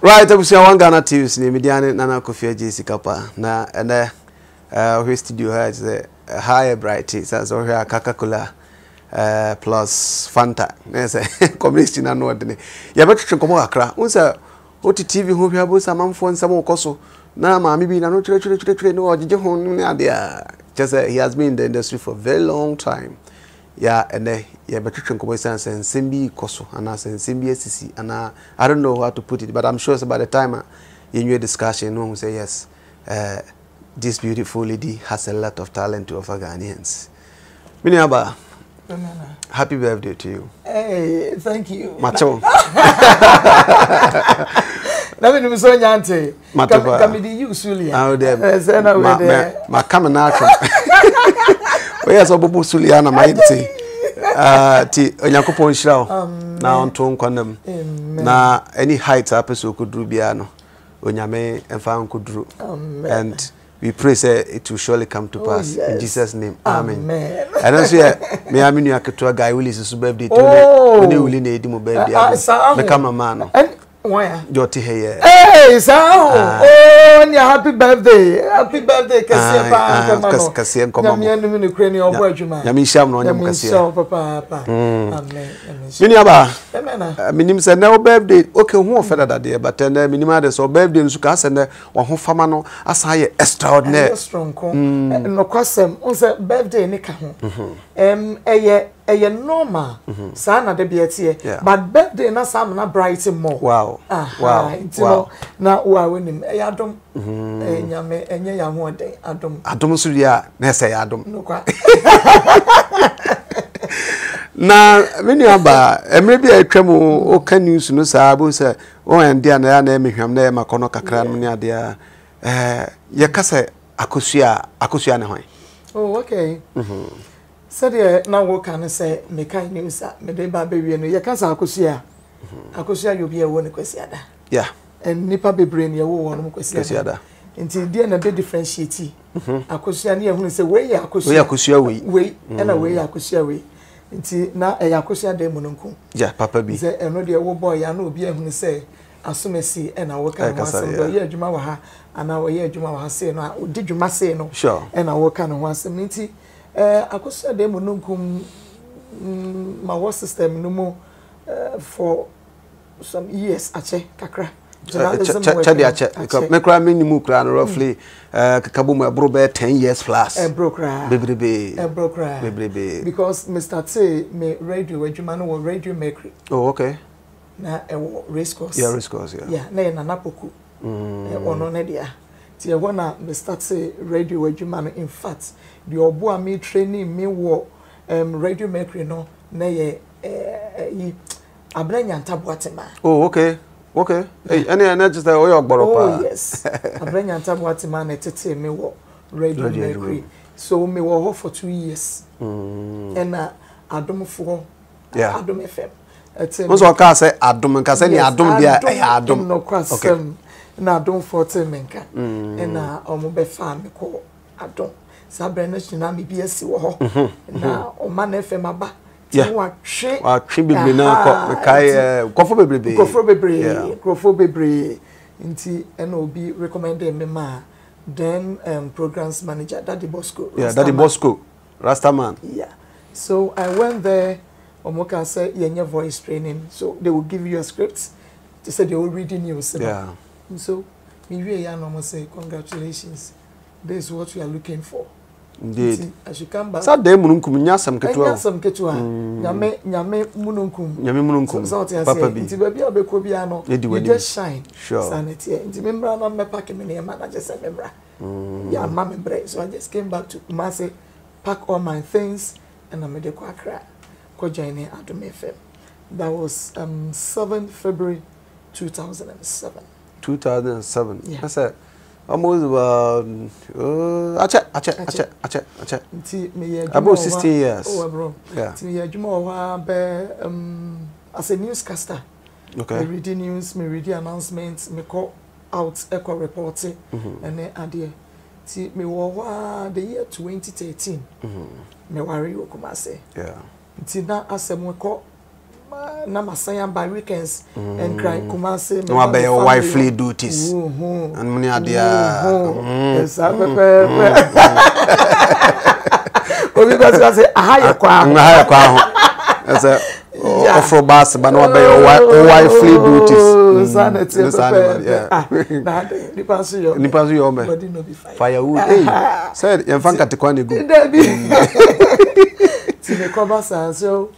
Right, abusua One Ghana TV so ne media ne Nana Kofi Agye Sika pa na ɛnɛ wohwɛ studio ha ɛte sɛ ha yɛ bright sɛ sɛ wohwɛ a Coca-Cola plus Fanta na yɛ sɛ community na no ɔdene yɛbɛtwetwe nkɔmmɔ kakra wohu sɛ wote TV ho hwɛ abɔ sɛ amanfoɔ nsɛm wokɔ so na maame bi na no twerɛtwerɛtwerɛtwerɛ ne ɔgyegye ho ne adeɛ a kyɛ sɛ he has been in the industry for a very long time. Yɛ a ɛnnɛ yɛbɛtwetwe nkɔmmɔ esiane sɛ nsɛm bi rekɔ so anaasɛ nsɛm bi asisi anaa I don't know how to put it but I'm sure sɛ by the time a yɛnwie discussion no wahu sɛ yes uh, this beautiful lady has a lot of talent to offer Ghanaians. Me nua baa, happy birthday to you. Hey, thank you. Macho. Na me nim so nyante. Mate pa. Ka me di you sulia. Ah, de. Eh, na we de. Ma ka me na atwe. O yes obobo sulia na ma yinte. Ah, ti Onyankopɔn nhyira wo. Na ɔnto nkwa nam. Na any height a pɛ sɛ okoduru biara no, Onyame mfa nkoduru. And we pray say it will surely come to oh, pass oh, yes. in Jesus name. Amen. Ɛno nso yɛ me a me nua ketewa guy Willis nso birthday to ne oh. ne Willie na edi mo birthday ah, ah, abo. Me kama man no. Deɛ ɔte ha yɛ. Ee saa o ah. oo ne happy birthday happy birthday kɛseɛ paa nkɔma no kɛseɛ nkɔma mo nyame anim ne kure ne ɔbɔ adwuma nyame nhyira mo na ɔnyɛ mo kɛseɛ nyame nhyira wo papaapa mm. amen me nua baa eh, menim sɛ nɛ wo birthday okay ho ɔfɛ dada deɛ but ɛnɛ menim ade sɛ wo birthday nso ka sɛ nɛ wahofama no asan ayɛ extraordinaire ɛyɛ soronko mm. nokwasɛm n sɛ birthday ne ka ho mhm. ɛyɛ ɛyɛ normal mhm. saa na dabi ɛteɛ but birthday na saa na bright more wow wow nti no na wo a wonim ɛyɛ adom mhm. ɛyɛ nyame ɛnyɛ yɛn ahoɔden adom adom nso deɛ a na ɛsɛ yɛ adom nokwa na me nua baa mmerɛ bi a atwa mu woka news no saa bohu sɛ wɔn ɛnde a na ɛyɛ na ɛyɛ mehwam na ɛyɛ makɔnɔ kakra no ne adeɛ a ɛɛ yɛka sɛ akosua a akosua ne hwan. oh okay. Mm -hmm. Sɛdeɛ na woka no sɛ mekae news a mede ba abɛwie no yɛka sɛ akosua a mhm. akosua yɛ obi a ɛwɔ ne kwasiada. Yeah. And nipa bebree na ɛwɔ wɔn kwasiada. Nti deɛ na ɛbɛ differentiate mhm. akosua ne yɛhunu sɛ wei yɛ akosua. Wei yɛ akosua wei. Wei ɛna wei yɛ akosua wei. Nti na ɛyɛ akosua dan mu no nko. Yeah, papa bi. Sɛ ɛno deɛ wobɔ yɛ ano obi ahunu sɛ asomasi ɛna wɔka ne ho asɛm deɛ ɔyɛ adwuma wɔ ha anaa ɔyɛ adwuma wɔ ha sei no a ɔdi dwuma sei no ɛna wɔka ne ho asɛm nti ɛɛ akosua dan mu no nko mm, ma wɔ system no mu for some years akyɛ kakra. Kyɛ de akyɛ me koraa me nim koraa no roughly mm. keka bɔ mu ɛboro bɛyɛ 10 years plus. Ɛboro koraa. Bebrebe. Ɛboro koraa. Bebrebe. Because Mr. T me radio adwuma no wɔ Radio Mercury. Oh okay. Na ɛwɔ race course. Yeah, race course, yeah. Yeah, na yɛ Nana Poku. Ɔno ne dea. Nti ɛhɔ na me starte radio adwuma no. In fact, deɛ ɔboa me training me wɔ um, Radio Mercury no na yɛ ɛyi Abena Nyanta Boatema. Oh, okay. Okay. Hey, ɛne ɛne kyerɛ sɛ ɔyɛ ɔgbɔrɔ paa. Oh yes. Abena Nyanta Boatema na ɛtetee me wɔ Radio, Radio Mercury. So me wɔ hɔ for 2 years. Ɛna adomfoɔ Yeah. Adom FM. Ɛte Wo sɛ ɔkaa sɛ adom nka sɛ nea adom deɛ ɛyɛ adom. Nokwasɛm na adomfoɔ te me nka. Ɛna wɔn bɛfaa me kɔ adom. Saa berɛ no nyinaa me bi asi wɔ hɔ. Na ɔma na FM aba. Yeah. Watwe. Watwe bebree na kɔ mekae nkurɔfoɔ bebrebe. Nkurɔfoɔ bebree. Nkurɔfoɔ bebree. Nti ɛna obi recommended me ma then programs manager Daddy Bosco. Yeah, Daddy Bosco. Rastaman. Yeah. So I went there. Ɔmo ka sɛ yɛnyɛ voice training so they will give you a script to say they will read the news. Yeah. So me wie ya na ɔmo say congratulations, this is what we are looking for. Indeed. Nti I should come back. Saa dan mununkum nyɛ asɛm ketewa o. Ɛnyɛ asɛm ketewa. Nyame nyame mununkum. Nyame mununkum. Sɛ ɔte Papa bi. aseɛ. Nti baabi a ɔbɛkɔ biara no you just shine. Sure. Saa na ɛteɛ. Nti me mmra na mmɛpake me nneɛma na gye sɛ me mmra. Yɛ ama me brɛ. So I just came back to Kumasi, pack all my things ɛna mede kɔ Accra kɔ join Adom FM. That was 7 February 2007. 2007. Yeah. That's almost about akyɛ akyɛ akyɛ akyɛ akyɛ. Nti meyɛ adwuma About wɔ hɔ a- 16 years. Oh, ɛboro. Yeah. Nti meyɛ adwuma wɔ hɔ a bɛ as a newscaster. Okay. Me read news, me read announcements, me kɔ out ɛkɔ report ɛne adeɛ. Nti mewɔ hɔ a the year 2013 meware wɔ Kumasi. Yeah. Nti na asɛ mekɔ na masan aba weekends Nkran Kumasi. Na wabɛyɛ wo wifely duties. Ɛnom ne adeɛ a. Saa pɛpɛɛpɛ. Obi bɛ sɛ sɛ aha yɛ kwa ho. Aha yɛ kwa ho. Ɛsɛ ɔforo baase ba na wabɛyɛ wo wifely duties. Saa na ɛteɛ pɛpɛɛpɛ. Ah na ade nipa nso yɛ ɔmɛ. Nipa nso yɛ ɔmɛ. Body no be fire. Firewood. Ee sɛ yɛn fa nkate kwan na egu. Dabi. Ti mi kɔ ba saa so.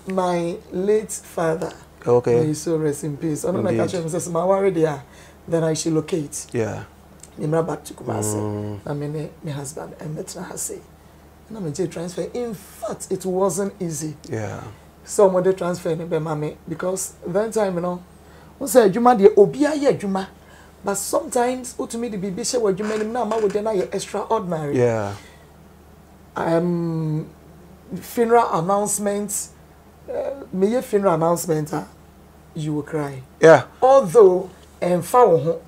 My late father. Okay. May his soul rest in peace. Ɔno na ɛka kyerɛ me sɛ sɛ maware deɛ a then I should locate. Yeah. Me mmra back to Kumasi. Na me ne me husband mmɛtena ha sei. Na me gye transfer. In fact, it wasn't easy. Yeah. Sɛ wɔn de transfer no bɛma me because that time no, n sɛ adwuma deɛ obiara yɛ adwuma but sometimes wotumi de biribi hyɛ wɔ adwuma no mu na ama wo deɛ no ayɛ extraordinary. Yeah. Um, funeral announcement, uh, meyɛ funeral announcement a, you will cry. Yeah. Although, ɛmfa wo ho,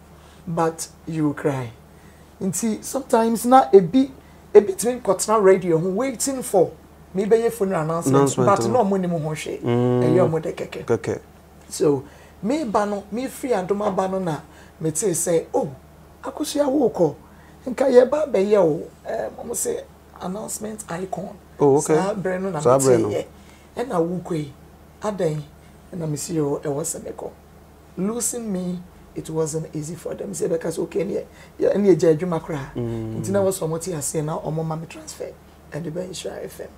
but you will cry. Nti, sometimes na ebi, ebi tumi nkɔtena radio ho waiting for me bɛyɛ funeral announcement, announcement but na ɔmo nim ho hwee. Ɛyɛ ɔmo de kɛkɛ. Kɛkɛ. So, me ba no, me firi adom aba no na metee sɛ, oh, Akosua worekɔ nka yɛreba abɛyɛ wo ɛɛm wɔn se announcement icon. Oh okay. Saa berɛ no na Saa berɛ no. meteeɛ. Ɛna worekɔ yi adɛn? Ɛna mese yoo ɛwɔ sɛ mekɔ. Losing me it wasn't easy for them sɛ yɛbɛka sɛ okay ɛneɛ ɛneɛ gyae adwuma koraa. Nti na ɛwɔ sɛ wɔte aseɛ na wɔma me transfer ɛde ba Nhyira FM.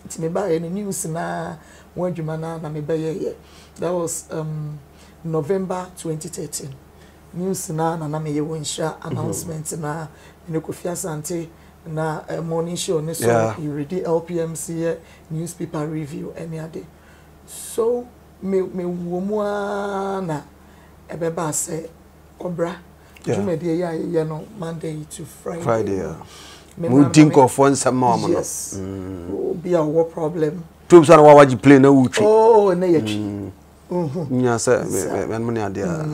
Nti mebaeɛ no news no ara ho adwuma no ara na mebɛyɛeɛ. That was um, November 2013. News no ara na na meyɛ wɔ nhyira announcement no ara me ne Kofi Asante na morning show no so yɛredi LPMC yɛ newspaper review ɛne ade so me me wɔ mu ara na ɛbɛbaa sɛ ɔbra dwumadie yɛ a yɛyɛ no Monday to Friday, Friday yeah. Mudi nkurɔfoɔ nsɛm ma wɔn no yes obi a ɔwɔ problem tuom sɛ na wawagye plane na wotwi oh na yɛtwi Nya sɛ mɛnom ne adeɛ a.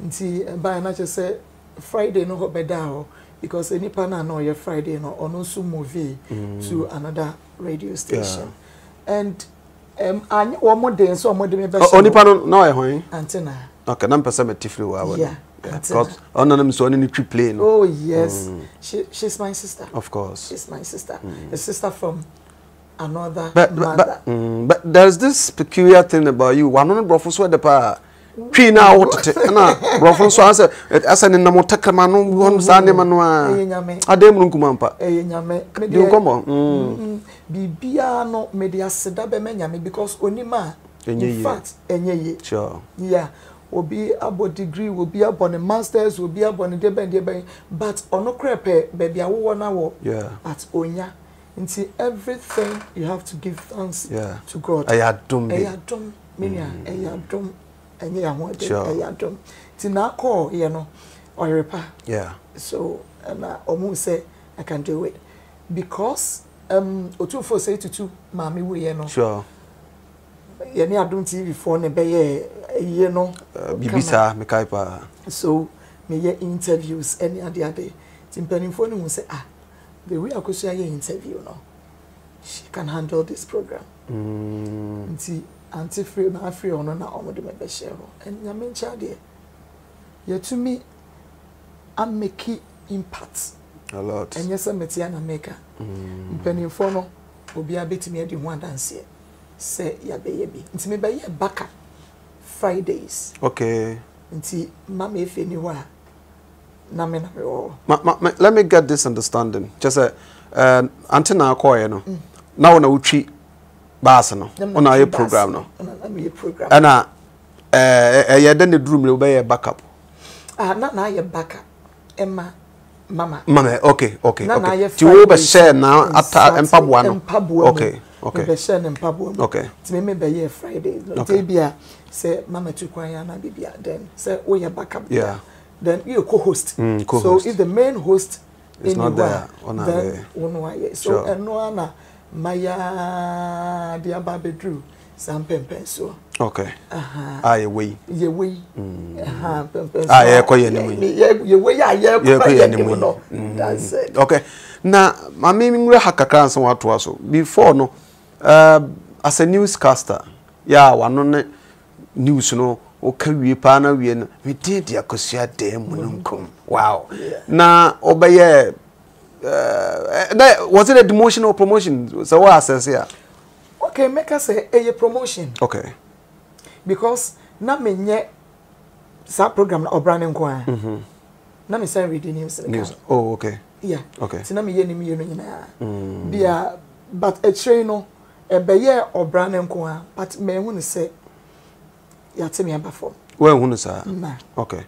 Nti ɛbaeɛ na kyerɛ sɛ Friday no hɔ bɛdaa hɔ because nipa no a na ɔyɛ Friday no ɔno nso movie to another radio station and um, anyɛ wɔn den sɛ wɔn de me bɛhyɛ Onipa no na ɔyɛ hwan? Antenna. Okay, na mpɛ sɛ mete firi wɔ awɔ Yeah, antenna. Because ɔno na mesɛ ɔne ne twi plane no. Oh yes, she's my sister. Of course. She's my sister. A sister from another but, mother. But, but there's this peculiar thing about you. Wano no brɔfo so ɛdɛ paa. Twi na awo tete ɛna brɔfo nso asɛ asɛ ne nam tɛkrɛma no wɔn saa nneɛma no a. Ɛyɛ nyame. Adan mu nkuma mpa. Ɛyɛ nyame. Di nkɔmɔ. Biribiara no mede aseda bɛma nyame because onim a. Ɛnyɛ yie. In fact ɛnyɛ yie. Sure. Yeah. Obi abɔ degree, obi abɔ ne masters, obi abɔ ne deɛ bɛn deɛ bɛn but ɔno korɛ pɛ baabi a wowɔ na wɔ. Yeah. But onya. Nti everything you have to give thanks yeah. to God. Ɛyɛ adom bi. Ɛyɛ adom me nua ɛyɛ adom ɛnyɛ yɛn ahoɔden ɛyɛ adom. Nti na akɔ yɛ no ɔyere pa. Yeah. So ɛna ɔmo sɛ I can do it because um, Otumfoɔ Osei Tutu maame wuyɛ no. Sure. Yɛne Adom TV foɔ na ɛbɛyɛ ɛyie no. Biribi saa mekae paa. So meyɛ interviews ɛne ade ade. Nti mpanimfoɔ no hu sɛ ah The way Akosua yɛ interview no, she can handle this program. Nti ante firi na afiri ɔno na wɔn de me bɛhyɛ hɔ. And Nyame nkyɛ adeɛ, yɛtumi ameki impact. A lot. Ɛnyɛ sɛ mete a na meka. Mpanimfoɔ no, obiara bɛtumi adi ho adanseɛ sɛ yɛabɛyɛ bi. Nti mebɛyɛɛ backup Fridays. Okay. Nti Mama Efe ni hɔ a, na me na mewɔ hɔ. Ma, ma, ma, let me get this understanding. Kyɛ sɛ, eh, ante na akɔɔeɛ no, na wo na wotwi baase no, wo na ayɛ program no. Ɛna eh, ɛyɛ dɛ na eduru mmerɛ wobɛyɛ backup. Ah, na na ayɛ backup ɛma mama. Mama, okay, okay, na na okay. ayɛ Ti wo bɛhyɛ na ata mpaboa no. Mpaboa mu. Okay, okay. Mebɛhyɛ ne mpaboa mu. Okay. Ti me mebɛyɛ Friday. Okay. Nti ebia sɛ mama tu kwan ana bibia then sɛ woyɛ backup. Yeah. Then you co-host. Co-host. So if the main host is not there, then wo no ayɛ. So ɛno ara na maya de aba abɛduru saa mpɛmpɛn soɔ. Okay. A yɛwɔ yi. Yɛwɔ yi. Mpɛmpɛn so. A yɛkɔ yɛn anim yi. Yɛwɔ yi a yɛkɔ yɛn anim no. That's it. Okay. Na maame nwura ha kakra ansa watoa so. Before no, uh, as a newscaster, Yɛ a wano ne news no woka wie paa na wie no me din de Akosua Dɛɛ Mununkum. Wow. Na wobɛyɛ uh, na was it a demotion or promotion? Sɛ wo assess a. Okay, mɛka sɛ ɛyɛ promotion. Okay. Because na menyɛ saa program na ɔbra ne nko ara. Mm -hmm. Na me san read news ne News. Oh, okay. Yeah. Okay. Ti na meyɛ ne mmienu nyinaa. Mm. Bia but akyire no ɛbɛyɛ ɔbra ne nko ara but manhu no sɛ yɛate me aba fam. Woanhu no saa? Na. Okay.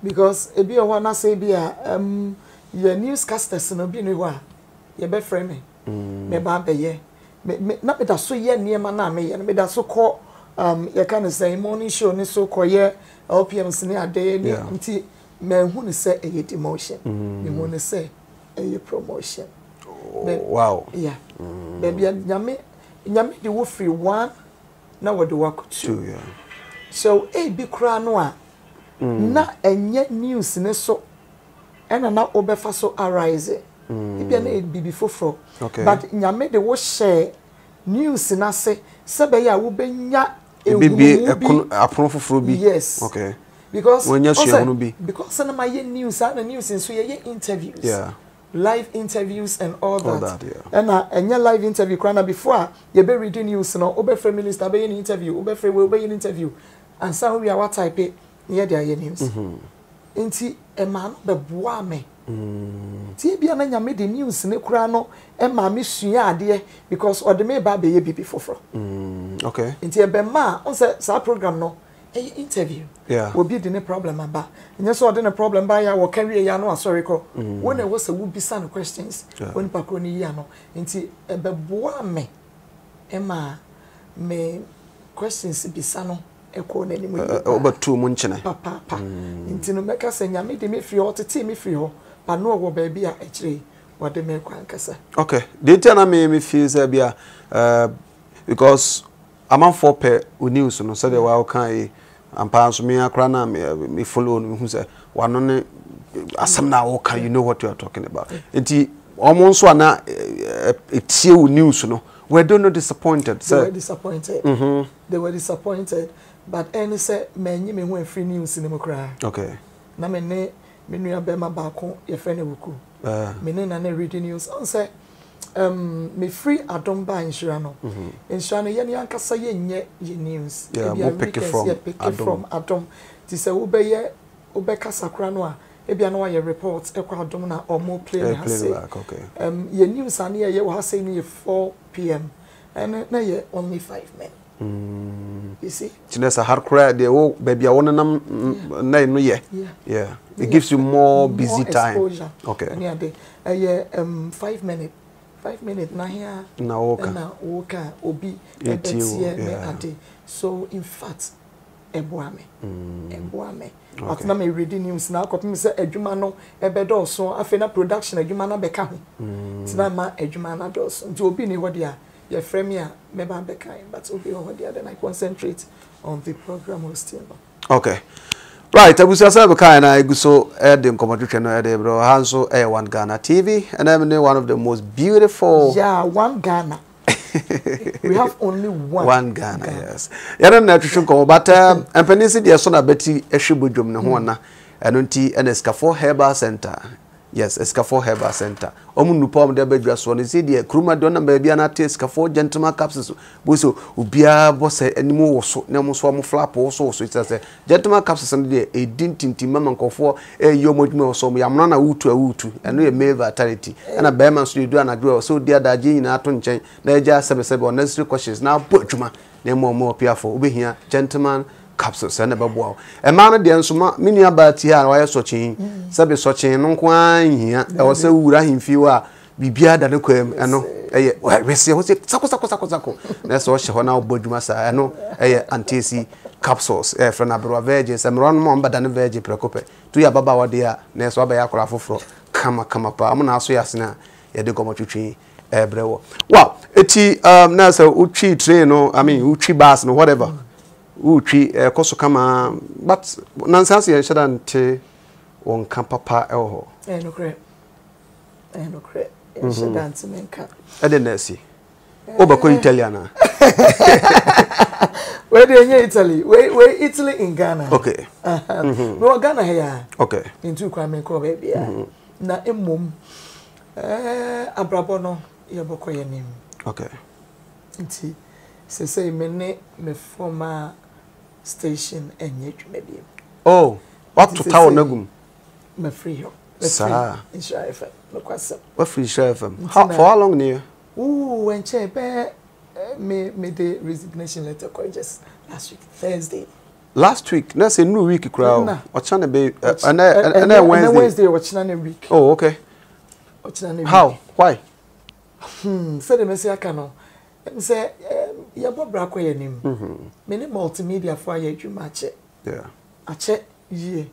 Because ebi wɔ hɔ a na sɛ ebi a um, yɛ newscasters no bi ni hɔ a yɛbɛfrɛ me. Mm. Mɛba abɛyɛ. Me, me, na meda so yɛ nneɛma no a meyɛ no. Meda so kɔ um, yɛka no sɛn morning show ne so kɔyɛ LPMs ne adeɛ ne yeah. nti manhu no sɛ ɛyɛ demotion. Mm. Mehu no sɛ ɛyɛ promotion. Oh, wow. Yeah. Mm. Baabi a nyame nyame de wo firi one na wɔde wo akɔ two. Yeah. So ebi koraa no a mm. na ɛnyɛ news ne so ɛna na wobɛfa so arise. Mm. Ebia na ɛyɛ biribi foforɔ. Okay. But nyame de wo hyɛɛ news no ase sɛ bɛyɛ a wobɛnya Ebebie ɛkono apono foforɔ bi. Yes. Okay. Because wɔnya suahunu bi. Because na ma yɛ news a na news nso yɛyɛ interviews. Yeah. Live interviews and all that. All that yeah. Ɛna ɛnyɛ live interview koraa na before a yɛbɛ read news no wobɛfrɛ minister bɛyɛ ne interview wobɛfrɛ wei wobɛyɛ ne interview ansa wowie a watype na yɛde ayɛ news. Mm -hmm. Nti ɛmaa no bɛboaa me. Nti ebia na Nyame de news no koraa no maa me suaa adeɛ because ɔde me reba abɛyɛ biribi foforɔ. Okay. Nti ɛbɛmaa, wohu sɛ saa program no ɛyɛ interview. Yeah. Obi de ne problem aba. Ɛnyɛ sɛ ɔde ne problem baeɛ a wɔka wie yɛ a na wasɔre kɔ. Wo na ɛwɔ sɛ wobisa no questions, onipa korɔ no yi ano. Nti ɛbɛboaa me maa me questions bisa no ɛkɔɔ n'anim yie paa. Wobɛtoo mu nkyene. Papaapa. Nti no mɛka sɛ Nyame de me firi hɔ, ɔtetee me firi hɔ, but na ɔwɔ baabi a akyire yi ɔde me rekɔ ankasa. Okay, deɛ nti a na me me feel sɛ bia uh, because amanfoɔ pɛ wo news no sɛdeɛ wa woka yi ampa nso me akora na me me follow no mehu sɛ wano ne asɛm na woka you know what you are talking about nti wɔn nso a na ɛtie wo news no were they not disappointed They were disappointed. Mm -hmm. They were disappointed but ɛne sɛ manyi me ho amfiri news no mu koraa. Okay. Na me ne me nua bɛrima baako yɛfrɛ no Awuku. Uh. Me ne na na reading news. Ɔn sɛ um, mefiri Adom baa Nhyira no. Mm -hmm. Nhyira no yɛne ankasa yɛnyɛ yɛ news. Yeah, mo pick from yɛ pick from Adom. Ti sɛ wobɛyɛ wobɛkasa koraa no a ebia na wayɛ report ɛkɔ Adom na ɔmo play ne ha sei. Okay. Um, yɛ news a ne yɛyɛ wɔ ha sei no yɛ 4 pm. Ɛno na yɛ only 5 men. Mm. You see? Kyerɛ sɛ har koraa deɛ wo baabi a wonenam nna no yɛ. Yeah. It gives you more busy more time. Exposure. Okay. Ɛne ade ɛyɛ 5 minute 5 minute na hia. Na woka. Na woka obi ɛbɛteɛ ne ade. So in fact ɛboa me. Ɛboa me. But na me read news na akɔpem sɛ adwuma no ɛbɛdɔɔso afei na production adwuma no abɛka ho. Nti na ma adwuma no adɔɔso. Nti obi ni hɔ deɛ a yɛfrɛ me a mɛba abɛkan but obi wɔ hɔ deɛ then I concentrate on the program hosting no. Okay. Right, abusua sɛ bɛkae na egu so ɛde nkɔmmɔtwetwe no ɛde brɛ ha nso ɛyɛ One Ghana TV ɛna ɛm ne one of the most beautiful. Yeah, One Ghana. We have only one. One Ghana, Ghana. yes. Yɛne na ɛtwetwe nkɔmmɔ but mpanin si deɛ so na bɛti ɛhwɛ bodwom ne ho ɔna ɛno nti ɛna Esikafoɔ Herbal Center. Yes, Esikafoɔ Herbal Center. Wɔn nnupa wɔn de abɛdwa soɔ no sɛ deɛ kuruma deɛ ɔnam baabi a n'ate Esikafoɔ gentleman capsules bo so obiara bɔ sɛ anim wɔ so na wɔn nso wɔn flap wɔ so wɔ so kyerɛ sɛ gentleman capsules no deɛ ɛdi ntintim mama nkurɔfoɔ ɛyɛ wɔn adwuma wɔ so wɔn yamuna na wutu a wutu ɛno yɛ male vitality ɛna bɛrima nso deɛ edu anadwo a ɔsɛ odi adagye nyinaa to nkyɛn na ɛgya sɛbɛsɛbɛ unnecessary questions na abɔ adwuma na ɛma wɔn ɔpiafo wobɛhia gentleman capsules ɛna ɛbɛboa wo ɛmaa no deɛ nso ma me nua baa ti ha a wayɛ sɔkyen sɛbe sɔkyen no nko ara nhia ɛwɔ sɛ wowura ahemfie hɔ a biribiara da ne kwan mu ɛno ɛyɛ wɛseɛ hɔ sɛ sako sako sako sako na ɛsɛ ɔhyɛ hɔ na wobɔ adwuma saa ɛno ɛyɛ antesi capsules ɛyɛ frɛ no aberewa virgin sɛ mmerewa no ma ɔmbɛda ne virgin prɛko pɛ tu yɛ ababaawa deɛ a na ɛsɛ wabɛyɛ akwadaa foforɔ kama kama paa ɔmo na aso yɛ asene a yɛde nkɔmmɔ twitwi ɛbrɛ wɔ wow eti um, na sɛ wotwi train no i mean wotwi bus no whatever wotwi ɛkɔ so kama but nansa ase yɛn hyɛ da nte wɔn nka papa ɛwɔ hɔ. Ɛyɛ nokorɛ, ɛyɛ nokorɛ, yɛn hyɛ da nte me nka. Ɛde na asi wobɛkɔ Italy anaa? Wei deɛ ɛnyɛ Italy. Wei wei Italy in Ghana. Okay. Mm-hmm. Mewɔ Ghana ha ya. Okay. Ntu kwan menkɔ baabiara. Mm-hmm. Na mmom ɛɛ abrabɔ no yɛbɔkɔ yɛn anim. Okay. Nti sesei me ne me former station ɛnyɛ adwuma bio. Oh, wato towel no agu mu. Mafiri hɔ. Saa. Nhyira FM, nokwasɛm. Wafiri Nhyira FM. How, for how long ni? Ooh, ɛnkyɛn bɛyɛ me me de resignation letter kɔ just last week Thursday. Last week, na sɛ nuru week koraa o. Ɔkyena na bɛ ɛnɛ ɛnɛ Wednesday. Ɛnɛ Wednesday ɔkyena na week. Oh, okay. Ɔkyena na week. How? Why? Hmm, sɛdeɛ mɛsi aka no, ɛm sɛ yɛbɔ bra kɔ yɛn anim. Mm-hmm. Me ne multimedia fo ayɛ adwuma akyɛ. Yeah. Akyɛ yie.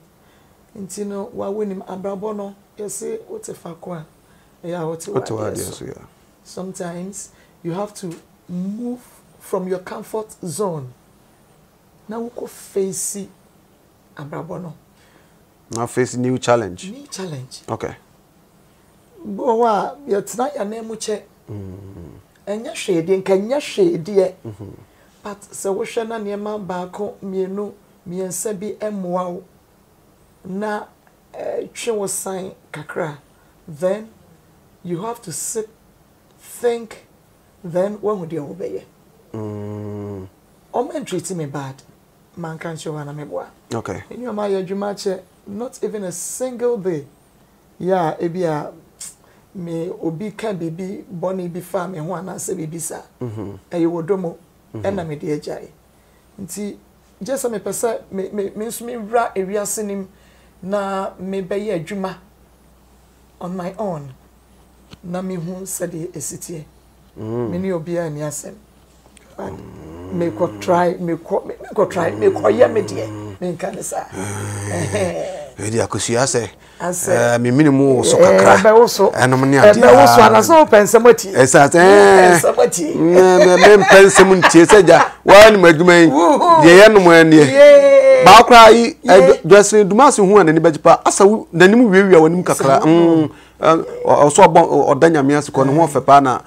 Nti no, wa wonim abrabɔ no, yɛse wote faako a, ɛyɛ a wote w'adeɛ so. Sometimes you have to move from your comfort zone na wokɔ face abrabɔ no. Na face new challenge. New challenge. Okay. Bi wɔ hɔ a yɛtena yɛn anan mu kyɛ. Ɛnyɛ hwee deɛ nka ɛnyɛ hwee deɛ. But sɛ wohwɛ na nneɛma baako mmienu mmiɛnsa bi mmoa wo na ɛtwe wo san kakra then you have to sit think then woahu deɛ wobɛyɛ. Wɔn antreat me bad manka nkyerɛ wo a na meboa. Okay. Me ne wɔn ayɛ adwuma akyɛ not even a single day yɛ a ebi a me obi ka biribi bɔne bi faa me ho anaasɛ biribi saa. Ɛyɛ wɔ dɔ mu ɛna mede agyae. Nti gye sɛ mepɛ sɛ me me me nso mewura ewiase no mu na mebɛyɛ adwuma on my own na mehu sɛdeɛ ɛsi teɛ. Me ne obiara nni asɛm. But mekɔ try mekɔ mekɔ try mekɔyɛ me deɛ menka ne saa. Ɛdi akosua sɛ asɛ me mene mu woso kakra ɛbɛwoso ɛnom ne adeɛ ɛbɛwoso anasɛ wopɛ nsɛm atie ɛsɛ sɛ nsɛm atie mempɛ nsɛm ntie sɛ gya woa nim adwuma yi deɛ yɛ nom ɛneɛ baakora yi dwɛsene dumase ho a n'ani bɛgye paa asa n'anim wiawia w'anim kakra ɔsɔ ɔbɔ ɔda nyame ase kɔ ne ho ɔfɛ paa na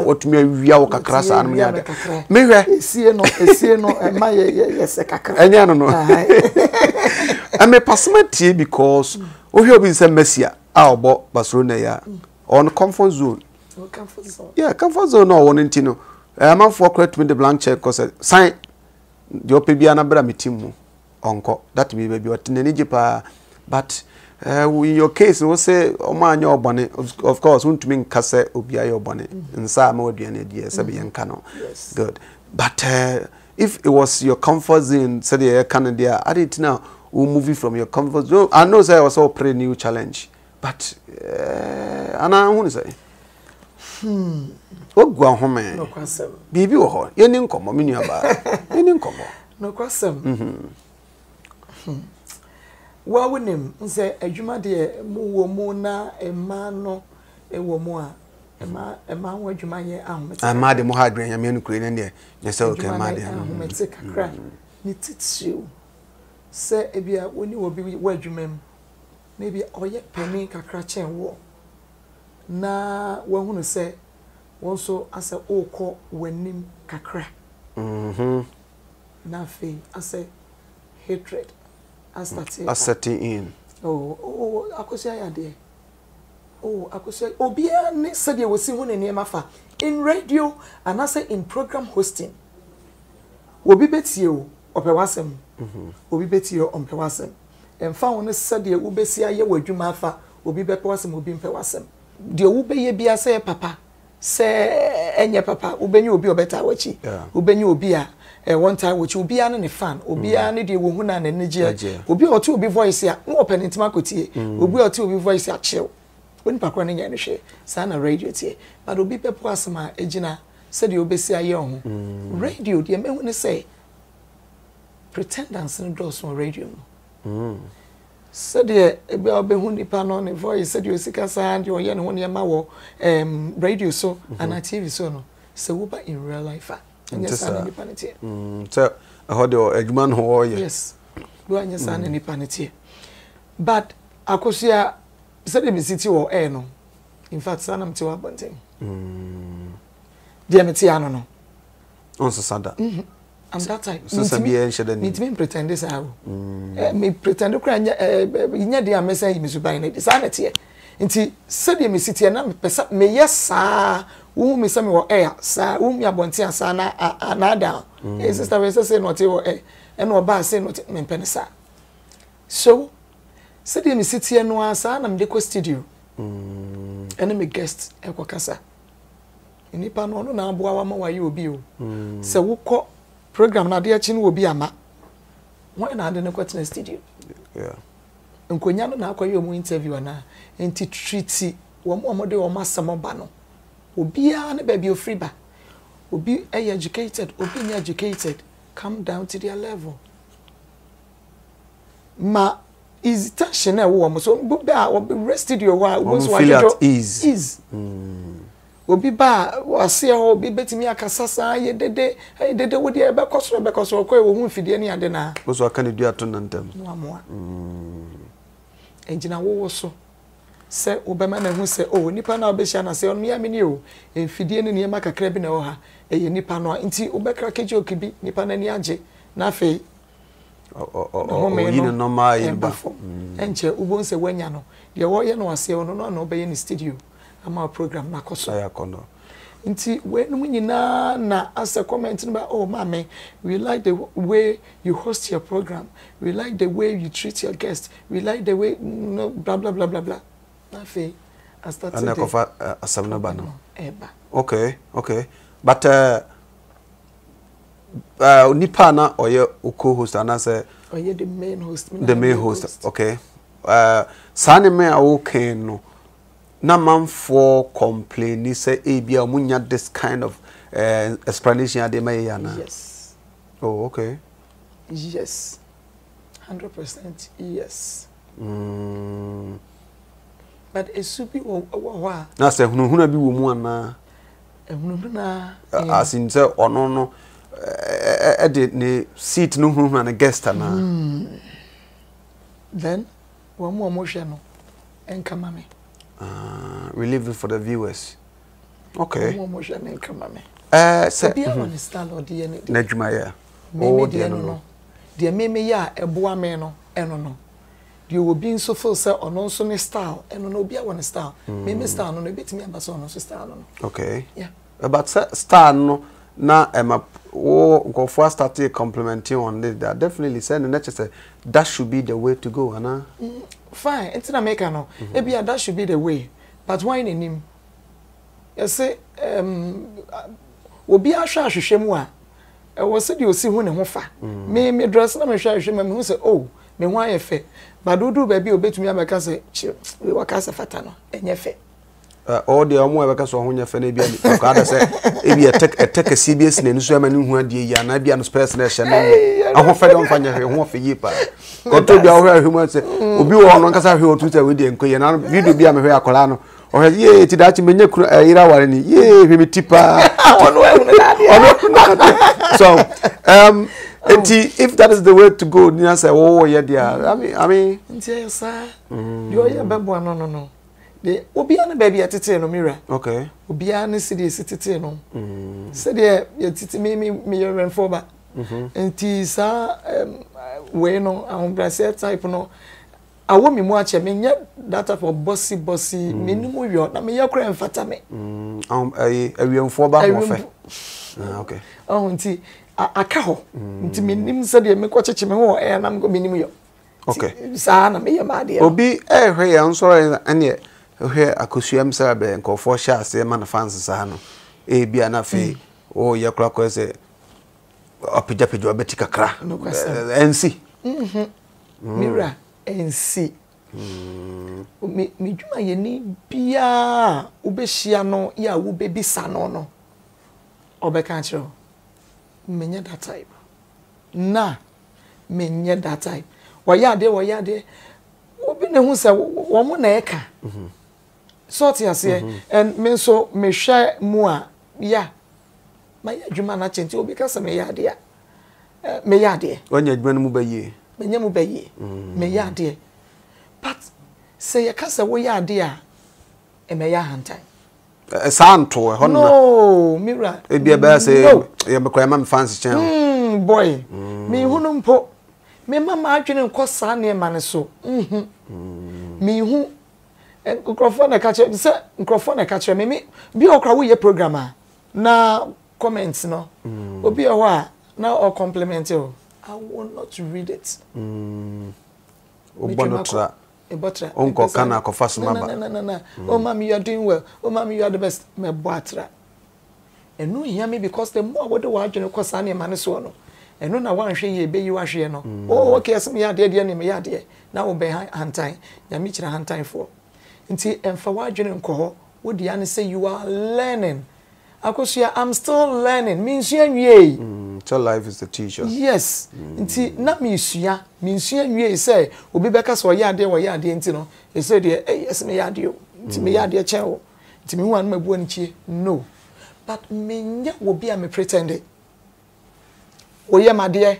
watumi awia wo kakra saa nom ne adeɛ mehwɛ esie no esie no ɛma yɛ yɛ yɛ sɛ kakra ɛnyɛ no no ɛmepasɛm atie because wohwɛ obi sɛ Messi a ɔbɔ Barcelona yi a ɔwɔ no comfort zone yeah comfort zone na ɔwɔ no nti no amanfoɔ koraa tumi de blank check kɔ sɛ san deɛ ɔpɛ biara na bra me team mu ɔnkɔ that means baabi ɔte n'ani gye paa but uh, in your case wo sɛ ɔmo anyɛ ɔbɔne of course wontumi nka sɛ obi ayɛ ɔbɔne mm. nsa ama aduane adi sɛ bɛyɛ nka no good but uh, if it was your comfort zone sɛdeɛ yɛka no deɛ a ade nti na wo moving from your comfort zone I know sɛ ɛwɔ sɛ wopere new challenge but uh, anaa ho ne sɛ Hmm. Wagu ahome. Nokwasɛm. Biribi wɔ hɔ. Yɛni nkɔmmɔ, me nua baa. Yɛni nkɔmmɔ. Nokwasɛm. Mhm. Hmm. Wa wonim sɛ adwuma deɛ mu wɔ mu na mmaa no wɔ mu a mmaa mmaa ho adwuma yɛ ahomete. Ah, mmaa deɛ mo ha adwene nyame no kure ne deɛ nyɛ sɛ ɔkɛ mmaa deɛ. Ahomete kakra ne titiriw sɛ ebi a wo ne obi wɔ adwuma mu na ebi ɔyɛ panin kakra kyɛn woɔ. na wahunu sɛ wo nso asɛ worekɔ w'anim kakra. Na afei asɛ hatred astate ba. Asɛte in. Oh, oh, Akosua yɛ adeɛ. Oh, Akosua, obiara ne sɛdeɛ wɔsi hu ne nneɛma fa. In radio anaasɛ in program hosting, obi bɛtie wo, ɔpɛ w'asɛm. Obi bɛtie wo, ɔmpɛ w'asɛm. Ɛmfa ho ne sɛdeɛ wobɛsi ayɛ w'adwuma afa, obi bɛpɛ w'asɛm, obi mpɛ w'asɛm. Deɛ wobɛyɛ biara, sɛ ɛyɛ papa, sɛ ɛnyɛ papa, wobɛnya obi a ɔbɛtaa w'akyi, wobɛnya obi a wɔntaa w'akyi. Obiara ne ne fan, obiara ne deɛ wɔhu no a n'ani gyeɛ. Obi a ɔte obi voice a, na ɔpɛ ne ntoma akɔtie. Obi a ɔte obi voice a, kyew. Onipa korɔ no nyɛ no hwee. Saa na radio teɛ. But obi bɛpo asɛm a, ɛgyina sɛdeɛ wobɛsi ayɛ wo ho. Radio, deɛ mahu ne sɛ, pretendance no dɔɔso wɔ radio mu. Sɛdeɛ ebi a wobɛhu nipa no ne voice sɛdeɛ ɔsi kasa deɛ ɔyɛ ne ho nneɛma wɔ um, radio so mm -hmm. anaa tv so no sɛ woba in real life a ɛnyɛ saa na nipa no teɛ. Mm, sɛ ɛhɔ deɛ adwuma no wɔyɛ. Yes, do anyɛ saa na mm. nipa no teɛ but akosua sɛdeɛ mesi te wɔ air no in fact saa na mete wɔ abɔnten. Mm. Deɛ mete ano no. Ɔnsesa da. Mm -hmm. I'm that type. Sesa biara nhyɛ da nim. Mintumi mpretɛnde saa o. Mm. Eh, me pretɛnde koraa nyɛ eh, eh, nyɛ deɛ a mɛsan yi me suban no adi. Saa na ɛteɛ. Nti sɛdeɛ mesi teɛ na mepɛ sɛ meyɛ saa wohu me sɛ mewɔ air saa wohu me abɔnten a saa na anaadaa. Mm. Eh, sister wei sɛ sei na ɔte wɔ air ɛna ɔbaa sei na ɔte mempɛ no saa. So sɛdeɛ mesi teɛ no ara saa na mede kɔ studio. Mm. Ɛne me guest ɛkɔ kasa. Nipa no ɔno na aboa wo ama wayɛ obi o. Sɛ wokɔ program no adeɛ kye no obi ama, hwan na ade no kɔtena studio? Nkonya no na akɔyɛ wɔn interview anaa? Nti treat wɔn a wɔde wɔn asɛm ba no. Obiara ne baabi ofiri ba. Obi yɛ educated, obi nyɛ educated. Come down to their level. Ma easy tension na ɛwɔ wɔn so obi ba a wɔbɛwura studio hɔ a wɔn nso wɔadwodwo ease mm. Obi ba a aseɛ hɔ obi bɛtumi akasa saa yɛ dede ɛyɛ dede wo deɛ ɛbɛkɔ soro ɛbɛkɔ soro ɔkɔ ɛwɔ ho mfidie ne ade naa. Woso aka ne dua to ne ntam. No amoa. Ɛgyina wowo so sɛ wobɛma no ahu sɛ oh nipa no a wobɛhyia no aseɛ ɔno mea meni o mfidie ne nneɛma kakra bi na ɛwɔ ha ɛyɛ nipa no a nti wobɛkrake joke bi nipa no ani agye na afei Ɔyi ne nɔɔma ayi no ba. Fam. Ɛnkyɛ wobɛhu sɛ woanya no. Deɛ wɔyɛ no aseɛ ɔno no na ɔbɛyɛ ne studio ama program no akɔ so. Ayɛ akɔnnɔ. Nti weinom nyinaa na asɛ comment no ba oh maame we like the way you host your program, we like the way you treat your guest, we like the way no bla bla bla bla bla. Na afei astate de. Ɛna ɛkɔfa asɛm no ba no. Ɛba. Okay okay but. Uh, uh, nipa a na ɔyɛ o co-host anaasɛ. ɔyɛ the main host. the main host okay uh, saa ne mɛ a wokan no na manfoɔ complaini sɛ ebi a wɔn nya this kind of uh, explanation adeɛ ma yɛ yɛ anaa. yes. oh okay. yes 100% yes. But esu bi wɔ hɔ a. Na sɛ hunahuna bi wɔ mu anaa. Ehunahuna. As in sɛ ɔno no ɛde ne seat no hunahuna ne guest anaa. Hmm. Then wɔn mu a wɔhwɛ no nka ma me. Uh, we leave it for the viewers. Okay. Wɔn mu a wɔhwɛ no nka ma me. Ɛɛ sɛ. Obiara wɔ ne style ɔde yɛ ne deɛ. N'adwuma yɛ. Mímí deɛ no no. Deɛ mímí yɛ a ɛboa mi no ɛno no. Deɛ obi nso feel sɛ ɔno nso ne style ɛno no obiara wɔ ne style. Mm. Me style no no ebetumi aba sɛ ɔno nso style no no. Okay. Yeah. Eh, but sɛ style no na ɛma wo nkurɔfoɔ start complimenting on this that definitely sɛ no na kyerɛ sɛ that should be the way to go anaa. Mm, fine nti na meka no mm -hmm. ebia that should be the way but wɔn na nim yɛsɛ um, obi ahwɛ ahwehwɛ mu a Ɛwɔ sɛdeɛ ɔsi hu ne ho fa. Me, me dress na mehwɛ ahwehwɛ mu a, mehu sɛ oh, me ho ayɛ fɛ. But woduru baabi a obetumi abɛka sɛ, kye, wei waka sɛ fata no, ɛnyɛ fɛ. Ɔwɔ deɛ ɔmo a ɛbɛka sɛ ɔho nyɛ fɛ no ebi ɔkɔ ada sɛ ebi ɛtɛ ɛtɛ kɛseɛ bi esi n'ani so ɛma ne hu adeɛ yie anaa ebi ano spɛs na ɛhyɛ no nyɛ ahofɛ deɛ ɔmfa nyɛ hwee ho ɔfɛ yie paa kɔtɔ bi a ɔhwɛ ahwɛ mu sɛ obi wɔ hɔ no ankasa hwɛ ɔtu sɛ wei deɛ nkɔ yie na video bi a mehwɛ akwadaa no Ɔhwɛ yee ti daakye menya kunu ɛyere eh, aware ni yee hwɛ me ti paa. Ɔno ehunu n'adeɛ. Ɔno ehunu n'adeɛ. So um, nti if that is the way to go ni asɛ wɔwɔ yɛ deɛ I mean I mean. Nti ɛyɛ saa. Deɛ ɔyɛ bɛboa no no no. De obiara ne baabi ɛtetee no mira. Okay. Obiara ne sɛdeɛ esi tetee no. Mm. Sɛdeɛ yɛtete mi mi mi yɛ wɛnfo ba. Mm-hmm. Nti saa um, wei no ahobrɛaseɛ type no. Awɔ me mu akyɛ, menyɛ that type of bossy bossy, mm. me mu yɔ, na meyɛ koraa mfata me. Mm. Ɛyi, awiemfoɔ ba ho fɛ. Ah, okay. Ɔho nti, aka hɔ. Mm. Nti menim sɛdeɛ mekɔ kyekye me ho wɔ ɛyɛ na mekɔ menim yɔ. Okay. Saa na meyɛ m'adeɛ. Obi ɛhwɛ yɛn nsɔrɔ ɛneɛ hwɛ akosua m sɛ bɛ nkurɔfoɔ hyɛ aseɛ ma no fans saa no ebi a na afei wɔyɛ koraa kɔɛ sɛ apagyapagya wabɛti kakra ɛnsi. Mhm. Me wura, ɛnsi. Me me dwumayɛni biara a wobɛhyia no yɛ a wobɛbisa no no, ɔbɛka akyerɛ wo. Menyɛ that type. Na menyɛ that type. Wɔyɛ adeɛ, wɔyɛ adeɛ. Obi na ehu sɛ wɔn na ɛka. So ɔte aseɛ. And me nso mehwɛ mu a, ya, mayɛ adwuma no akyɛ nti obi ka sɛ meyɛ adeɛ a, Eh, meyɛ adeɛ. Wanya adwuma no mu bɛ yie. Menya mu bɛ yie. Mm. Meyɛ adeɛ. But sɛ yɛka sɛ woyɛ adeɛ a, ɛmɛyɛ ahantan. Eh, saa nto ɛhɔ no. No, mira. Ebi ɛbɛyɛ sɛ yɛ mekora ɛma me fans kyɛn. Mm. young boy. Menhunu mpo. Memma m'adwene nkɔ saa nneɛma no so. Nhu. Menhu. Nkurɔfoɔ na ɛka kyerɛ sɛ nkurɔfoɔ na ɛka kyerɛ me. Me bi wɔ hɔ koraa woyɛ program a na comments no obi wɔ hɔ a na ɔ compliment o. I will not read it. Wobɔ no tra. Mebɔ tra. Wonkɔ ka na akɔfa so ma ba. Na na na na. Oh mami you are doing well. Oh mami you are the best. Mɛbɔ atra. Ɛno hia me because the more a wode w'adwene kɔ saa nneɛma no soɔ no, ɛno na woanhwɛ yie ɛbɛyi wo ahweɛ no. Oh okay ɛsɛ meyɛ adeɛ deɛ ne meyɛ adeɛ na wobɛn hantan. Nyame kyiri ahantanfoɔ. Nti ɛmfa w'adwene nkɔ hɔ. Wo dea ne sɛ you are learning. Akosua I'm still learning. Mensua nwiei. Sɛ life is the teacher. Yes. Nti na mesua. Mensua nwiei sɛ obi bɛka sɛ ɔyɛ adeɛ ɔyɛ adeɛ nti no, ɛsɛ deɛ ɛyi ɛsɛ meyɛ adeɛ o. Nti meyɛ adeɛ kyɛn wo. Nti mehu a na mabu anikyie? No. But menyɛ obi a me pretende. Woyɛ m'adeɛ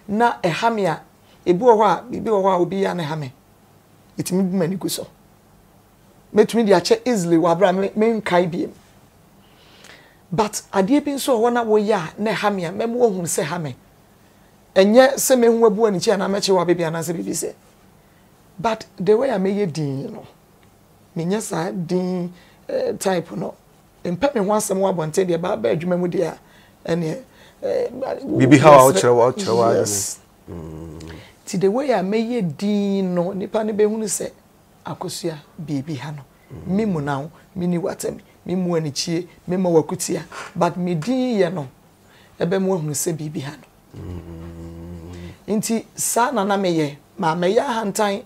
na ɛha me a, ebi wɔ hɔ a, biribi wɔ hɔ a obi yɛ a na ɛha me. Metumi bu m'ani gu so. Mɛtumi de akyɛ easily wɔ abere a menkae biem. But adeɛ bi nso wɔ hɔ na woyɛ a na ɛha me a, mɛma woahunu sɛ ɛha me. Ɛnyɛ sɛ mɛhu abu anikyie anaa mɛkye wo abɛ bi anaasɛ biribi sɛ. But the way a mɛyɛ dinn no, Menyɛ saa din type no. Mempɛ me ho asɛm wɔ abɔnten deɛ, ba adwuma mu deɛ a, ɛneɛ. Biribi haw a wokyerɛ wokyerɛ w'adwene. Yes. Nti the way a mɛyɛ din no, nipa no bɛhunu sɛ Akosua biribi ha no. Me muna wo, menni w'atɛm, memmu anikyie, memmɔ w'akutia, but me din yɛ no ɛbɛma wahunu sɛ biribi ha no. Nti saa na na meyɛ, mammɛyɛ ahantan.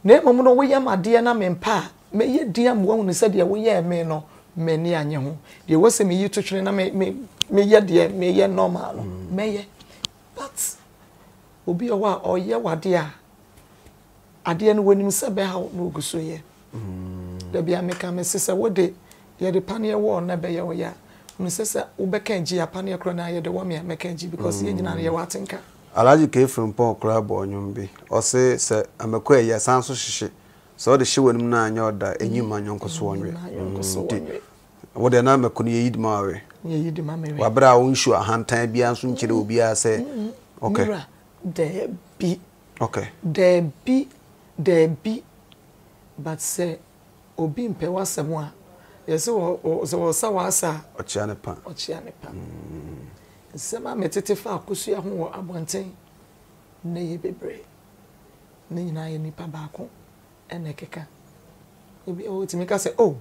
Na mmom no, woyɛ me adeɛ na mempɛ a, mɛyɛ din ama woahunu sɛ deɛ woyɛɛ me no, m'ani annye ho. Deɛ ɛwɔ sɛ meyi to twene na me, me, meyɛ deɛ meyɛ normal no, mɛyɛ. But obi wɔ hɔ a, ɔyɛ wo adeɛ a, adeɛ no wɔnim sɛ ɛbɛha wo na ɔgu so yɛ. Da biara meka, mese sɛ wode, yɛde paneɛ wɔ wo na ɛbɛyɛ wo ya a, hunu sɛ sɛ wobɛka agyi a, paneɛ korɔ no ara yɛde wɔ me a, mɛka agyi because yɛn nyinaa no yɛwɔ atenka. Alhaji K. Frimpong koraa bɔɔ nnwom bi, ɔse sɛ amako a ɛyɛ san so hyehye, sɛ wode hye w'anim no a nyɛ ɔda, enyi mma nyɔnko so ɔnwe. Nti wo deɛ na mako no yɛyi de ma wawe. Yɛyi de ma me we. Wɔ berɛ a wonhyew ahantan biara nso nkyerɛ obiara sɛ okay. Mewura, daabi. Okay. Daabi, daabi, but sɛ obi mpɛ w'asɛm a, yɛse wɔ, sɛ ɔsa w'asa a. Ɔkyea ne pa. Ɔkyea ne pa. Nsɛm a metete fa akosua ho wɔ abɔnten nnɛ yɛ bebree. Ne nyinaa yɛ nipa baako na ɛkeka. Ebi wɔ hɔ otumi ka sɛ, oh,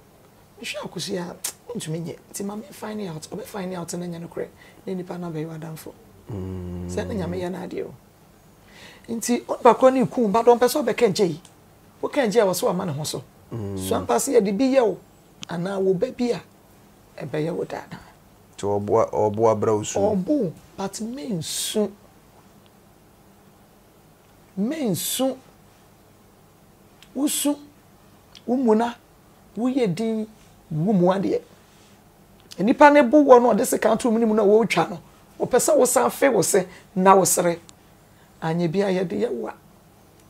mehwɛ akosua a, ontumi nyɛ, nti ma me find out. Ɔbɛ find out na ɛnyɛ nokorɛ na nipa no abɛyɛ w'adamfo. Sɛɛ na Nyame yɛ n'adeɛ o. Nti onipa korɔ no reku wo but ɔmpɛ sɛ ɔbɛka gyei. Woka gyei a, ɔwɔ sɛ wama ne ho so. So ampa sɛ yɛde bi yɛ wo anaa wo ba bi a, ɛbɛyɛ wo dɛ anaa? Nti ɔboa ɔboa brɛ wo su. Ɔbo wo but me nsu. Me nsu. Wo su, wo muna, wo yɛ din, wo mu adeɛ. Nipa ne bo wɔ no ɔde sekan to mu ne mu na wɔretwa no. Ɔpɛ sɛ wo san fe wo se na wo sere. Anyɛ bi a yɛde yɛ wo a,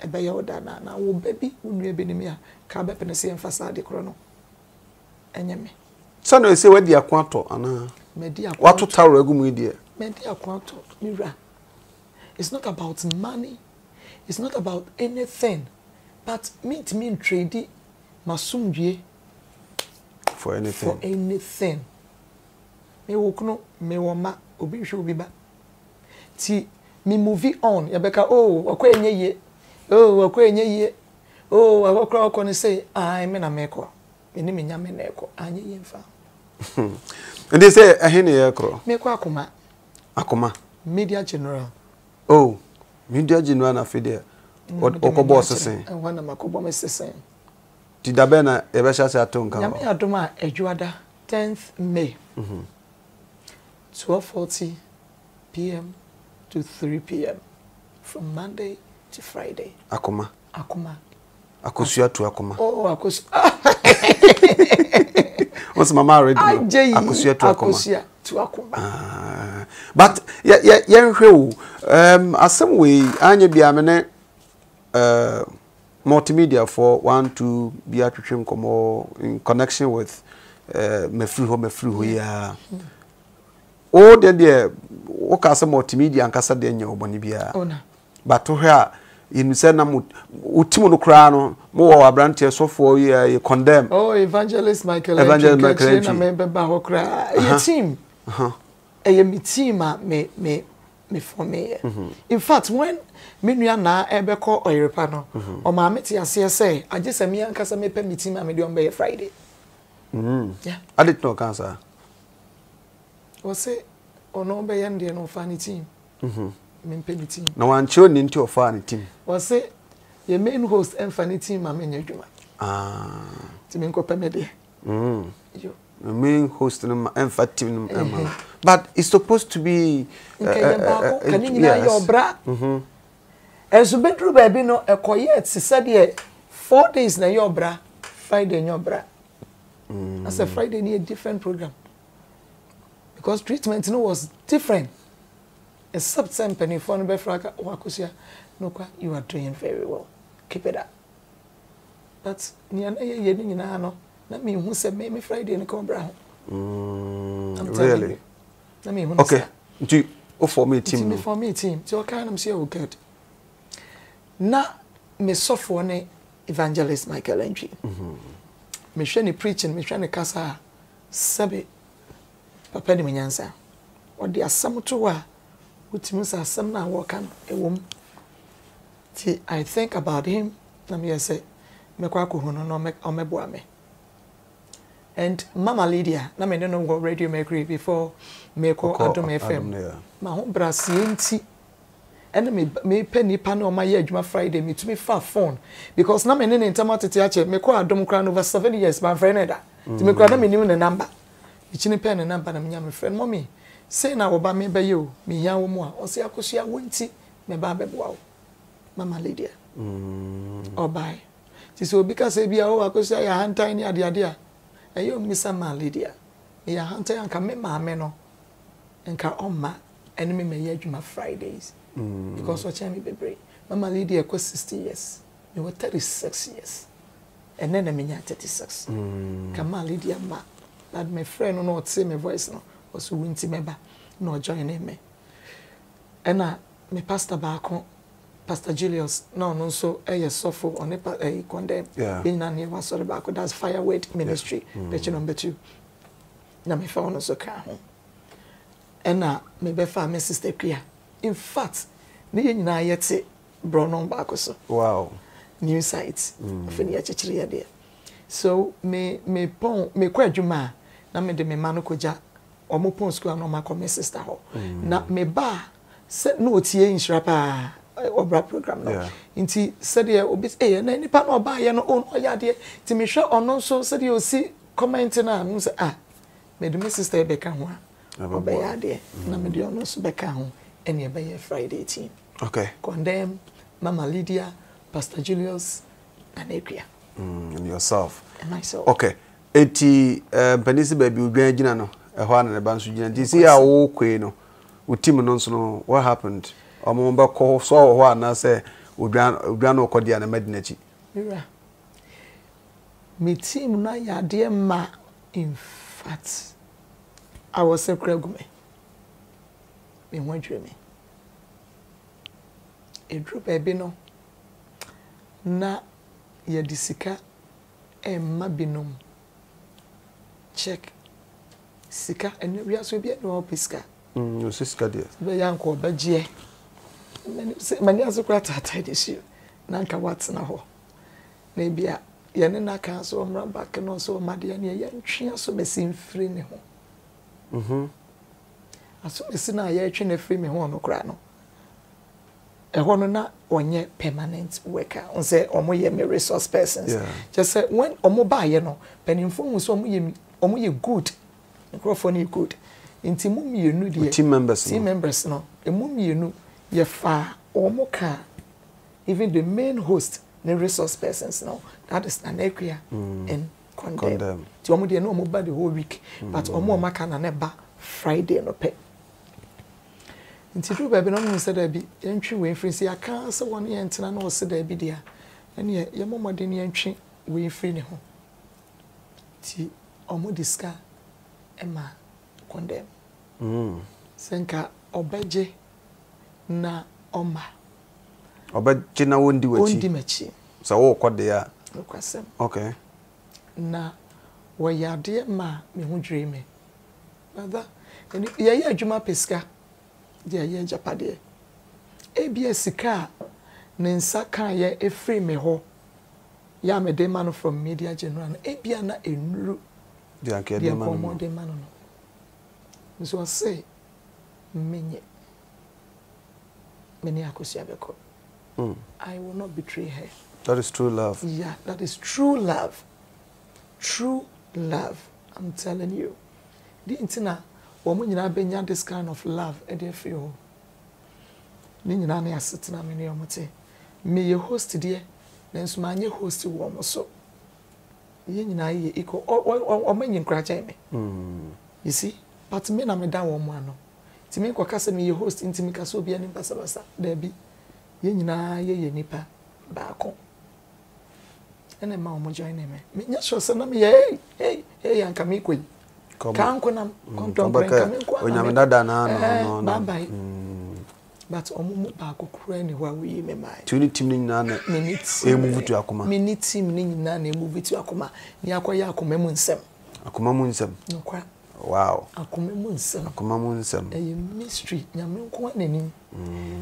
ɛbɛyɛ wo da na na wo ba bi, wo nua bi ne me a, ka bɛpene sɛ yɛmfa saa ade korɔ no. Ɛnyɛ me. Sɛ no ɛsɛ wadi ako atɔ anaa? Madi ako atɔ. Wato taworo agu mu yi deɛ. Madi ako atɔ, me wura. It's not about money, it's not about anything, but mentumi ntredi m'asomdwie for anything. For anything. Mewɔ kunu, mewɔ mma, obi nhwɛ obi ba. Ti me move on, yɛbɛka oh wakɔ ɛnyɛ yie, oh wakɔ ɛnyɛ yie, oh wakɔ koraa ɔkɔ no sei, ae me na mekɔ. Me ne me Nyame na ɛkɔ, anyɛ yie mfa ho. Nti sɛ ɛhe ne yɛkorɔ? Mekɔ Akoma. Akoma? Media General. Oh, Media General na afei deɛ ɔkɔbɔɔ sesen. Ɛhɔ na makɔbɔ me sesen. Nti da bɛn na yɛbɛhyɛ ase ato nka hɔ? Nyame adom a, Adwuada, 10th May, 12:40 pm to 3 pm, from Monday to Friday. Akoma? Akoma. Akosua tu akoma. Oh, akosua. Wọ́n sọ mama already no. Akosua tu akoma. Akosua tu akoma. Ah, but yɛ yɛ yɛnhwɛ o. Um, asɛm wei anyɛ bia me ne uh, multimedia for one two bi atwetwe nkɔmmɔ in connection with uh, mafiri hɔ mafiri hɔ yi ara. Wo deɛ deɛ Wokaa sɛ multimedia ankasa deɛ nyɛ wo bɔne biara. Oh, But wohwɛ a, yɛnim sɛ na mo wo team no koraa no mowɔ aberanteɛ sɔfoɔ yi yɛ condemn. Oh, Evangelist Michael Evangelist Michael Antwi. Na mebɛba hɔ koraa. Ɛyɛ team. Ɛyɛ me team a me me me fɔmeyɛ. Mhm. In fact, when me nua naa ɛbɛkɔ ɔyerepa no, mhm. ɔmaa me te aseɛ sɛ agye sɛ me ankasa mepɛ me team a mede wɔn bɛyɛ Friday. Mm. Yeah. Ade tena ɔka saa. Ɔse ɔno ɔbɛyɛ no deɛ no ɔfaa ne team. Mhm. Mempɛ ne team. Na wankyerɛ ne nti ɔfaa ne team. Ɔse yɛ main host ɛmfa ne team ma menyɛ adwuma. Ah. Nti menkɔpɛ me deɛ. Mm. Yo. The main host no ma ɛmfa team no ɛma no. But it's supposed to be. Nka yɛ baako ka ne nyinaa yɛ ɔbra. Mhm. Ɛnso bɛduru baabi no ɛkɔyɛɛ te sɛdeɛ 4 days na ɛyɛ ɔbra, Friday nyɛ ɔbra. Asɛ Friday no yɛ different program because treatment no was different except sɛ mpanimfoɔ no bɛfra aka, oh Akosua, nokwa you are doing very well, keep it up. But nea na yɛyɛ no nyinaa no, na mehu sɛ me me Friday no ka ɔbra ho. I'm telling really? you. Na mehu no okay. Nti wo form a team no? Nti me form a team. Nti ɔkaa na mesɛ oh good. Na me sɔfoɔ ne Evangelist Michael Antwi. Mehwɛ ne preaching, mehwɛ ne kasa a, sɛbe papa nim nyansa. Ɔde asɛm to hɔ a, wotumi sɛ asɛm no a wɔreka no, ɛwɔ mu. Nti I think about him na meyɛ sɛ mɛkɔ akɔhu no na ɔmmɛboa me. And Mama Lydia, na me ne no wɔ Radio Mercury before mekɔ Adom FM. M'ahobrɛaseɛ nti, ɛna me mepɛ nipa ne ɔma yɛ adwuma Friday metumi fa phone because na me ne ne ntam atete akyɛ. Mekɔ Adom koraa no over 7 years mamfrɛ no da, nti me koraa na menim ne number. Mekyini pɛɛ ne number na menya mefrɛ no, "Mummy, sei na wɔba mebɛyɛ o, mehia wo mu a." Ɔse, "Akosua, wo nti mɛba abɛboa wo." Mama Lydia ɔbae. Nti sɛ obi ka sɛ bi a, "Oh, Akosua yɛ ahantan ne adeade" a, ɛyɛ ommisa Ma Lydia. Meyɛ ahantan anka me maame no nka ɔmma ɛne me mɛyɛ adwuma Fridays because ɔkyɛn me bebree. Mama Lydia kɔ 60 years, mewɔ 36 years. Ɛnɛ na menya 36. Ka Ma Lydia ma, but mefrɛ no na ɔtee me voice no, ɔse, "Wo nti mɛba," na ɔjoine me. Ɛna me pastor baako, Pastor Julius, na ɔno nso yɛ sɔfo, ɔne pa ɛyi condemn. Yɛn nyinaa na yɛwɔ asɔre baako, that's Fireword Ministry, bɛkyi number 2. Na mefa ɔno nso kaa ho. Ɛna mebɛfaa me sister Kua. In fact, ne yɛn nyinaa yɛte borɔno baako so. New site. Afei ne yɛkyekyere yɛ deɛ. So me me pɔn mekɔ adwuma a, na mede me mma no kɔgya wɔn pɔn sukuu a na wɔn akɔ me sister hɔ. Na me ba a sɛ na ɔtie nhyira paa ɔbra program no. Nti sɛdeɛ obi sɛ ɛyɛ na nipa na ɔbaayɛ no, oh, na ɔyɛ adeɛ. Nti mehwɛ ɔno nso sɛdeɛ ɔsi comment no a, mehu sɛ ah, mede me sister yi bɛka ho a, ɔbɛyɛ adeɛ. Na mede ɔno nso bɛka ho, ɛne ɛbɛyɛ Friday team. Condemn, Mama Lydia, Pastor Julius, Nana Akua. And yourself. And myself. Okay. Eti mpanin sɛ baabi odwan gyina no, ɛhɔ a na ne ba nso gyina. Nti si a wokɔe no, wo team no nso no, what happened? Ɔmo bɛkɔ so wɔ hɔ anaasɛ odwan odwan no kɔ deɛ na madi n'akyi? Mira, me team no ayɛ adeɛ ma, in fact, awɔsɛ kora gu me. Me ho adwiri me. Ɛduru baabi no, na yɛde sika ɛmma binom check sika. Ɛnɛ wiase obi ɛni hɔ ɔpɛ sika. Ɔsɛ sika deɛ. Bɛyɛ anka ɔbɛgyeɛ. M'ani ase koraa taataa de si na anka watena hɔ. Na ebi a yɛne no aka sɛ ɔmmra back na ɔsɛ ɔma deɛ neɛ yɛntwe asomasi mfiri ne ho. Asomasi no a yɛretwe no afiri me ho no koraa no, ɛhɔ no na ɔnyɛ permanent worker. N sɛ ɔmo yɛ me resource persons. Kyɛ sɛ when ɔmo baayɛ no, mpanimfoɔ hu sɛ ɔmo yɛ good. Nkurɔfoɔ no yɛ good. Nti mu mmienu deɛ, team members no. Team members no, emu mmienu yɛfa ɔmo ka even the main host ne resource persons no, that is Nana Akua and Condemn. Nti ɔmo deɛ na ɔmo ba the whole week, but ɔmo a ɔmo aka na na ɛba Friday no pɛ. Nti duru baabi na ɔmo hu sɛ daabi, yɛntwe wei mfiri, nti yɛaka sɛ wɔne yɛn ntena na ɔse daabi deɛ a, ɛneɛ yɛmmɔ mmɔden yɛntwe wei mfiri ne ho. Nti ɔmo de sika ma Condemn. Sɛ nka Ɔbɛgye na ɔma. Ɔbɛgye na ɔndi w'akyi. Ɔndi m'akyi. Sɛ worekɔ deɛ a. Nokwasɛm. Okay. Na wɔyɛ adeɛ ma me ho dwiri me. Brother, yɛyɛ adwuma pɛ sika de ayɛ agyapadeɛ. Ebia sika a ne nsa kaeɛ firi me hɔ yɛ a mede ma no from media general no, ebia na ɛnnuru deɛ nka wɔde ma no no. Nso ɔse menye me ne Akosua bɛkɔ. I will not betray her. That is true love. Yeah, that is true love. True love. I'm telling you. Deɛ nti na wɔn nyinaa bɛnya this kind of love ɛde afiri hɔ. Ne nyinaa ne asetena me ne wɔn te. Meyɛ host deɛ, nanso manyɛ host wɔ wɔn so. Yɛn nyinaa yɛ equal. Wɔn anyin koraa kyɛn me. You see? But me na meda wɔn ano. Nti menkɔka sɛ meyɛ host nti meka sɛ obiara nim basabasa. Daabi. Yɛn nyinaa yɛyɛ nipa baako. Ɛna ɛma wɔn join me. Menyɛ sure sɛ na meyɛ hey hey hey anka mekɔ yi. Kaa nkonam kɔntɔnkorɛ nka me nko ara na Onyame dada na no no. Bye bye. But wɔn mu baako koraa nni hɔ a woyii me mae. Nti wo ne team no nyinaa na ɛremuvu to akoma? Me ne team no nyinaa na ɛremuvu to akoma. Ne akɔyɛ akoma mu nsɛm. Akoma mu nsɛm? Nokware. Wow. Akoma mu nsɛm. Akoma mu nsɛm. Ɛyɛ mystery. Nyame nko ara na nim.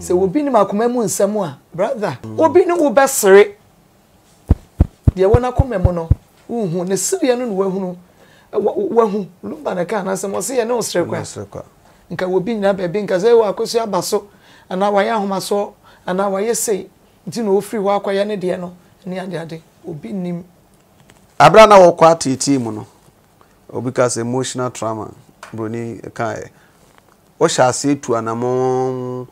Sɛ obi nim akoma mu nsɛm a, brother, obi ne wo bɛsere. Deɛ ɛwɔ n'akoma mu no, wonhu. Ne sereɛ no na wahunu. Wahu. Lumba na ɛkaa n'asɛm, ɔse yɛne wo sere kwa. Nka obi nnyina baabi nka sɛ, oh, Akosua aba so, anaa wayɛ ahomasoɔ, anaa wayɛ sei, nti na ɔfiri hɔ akɔyɛ ne deɛ no, ne adeade. Obi nnim. Aberɛ a na wɔkɔ ateetee mu no, obi ka sɛ emotional trauma, broni kaeɛ. Wohyɛ aseɛ tu anamɔn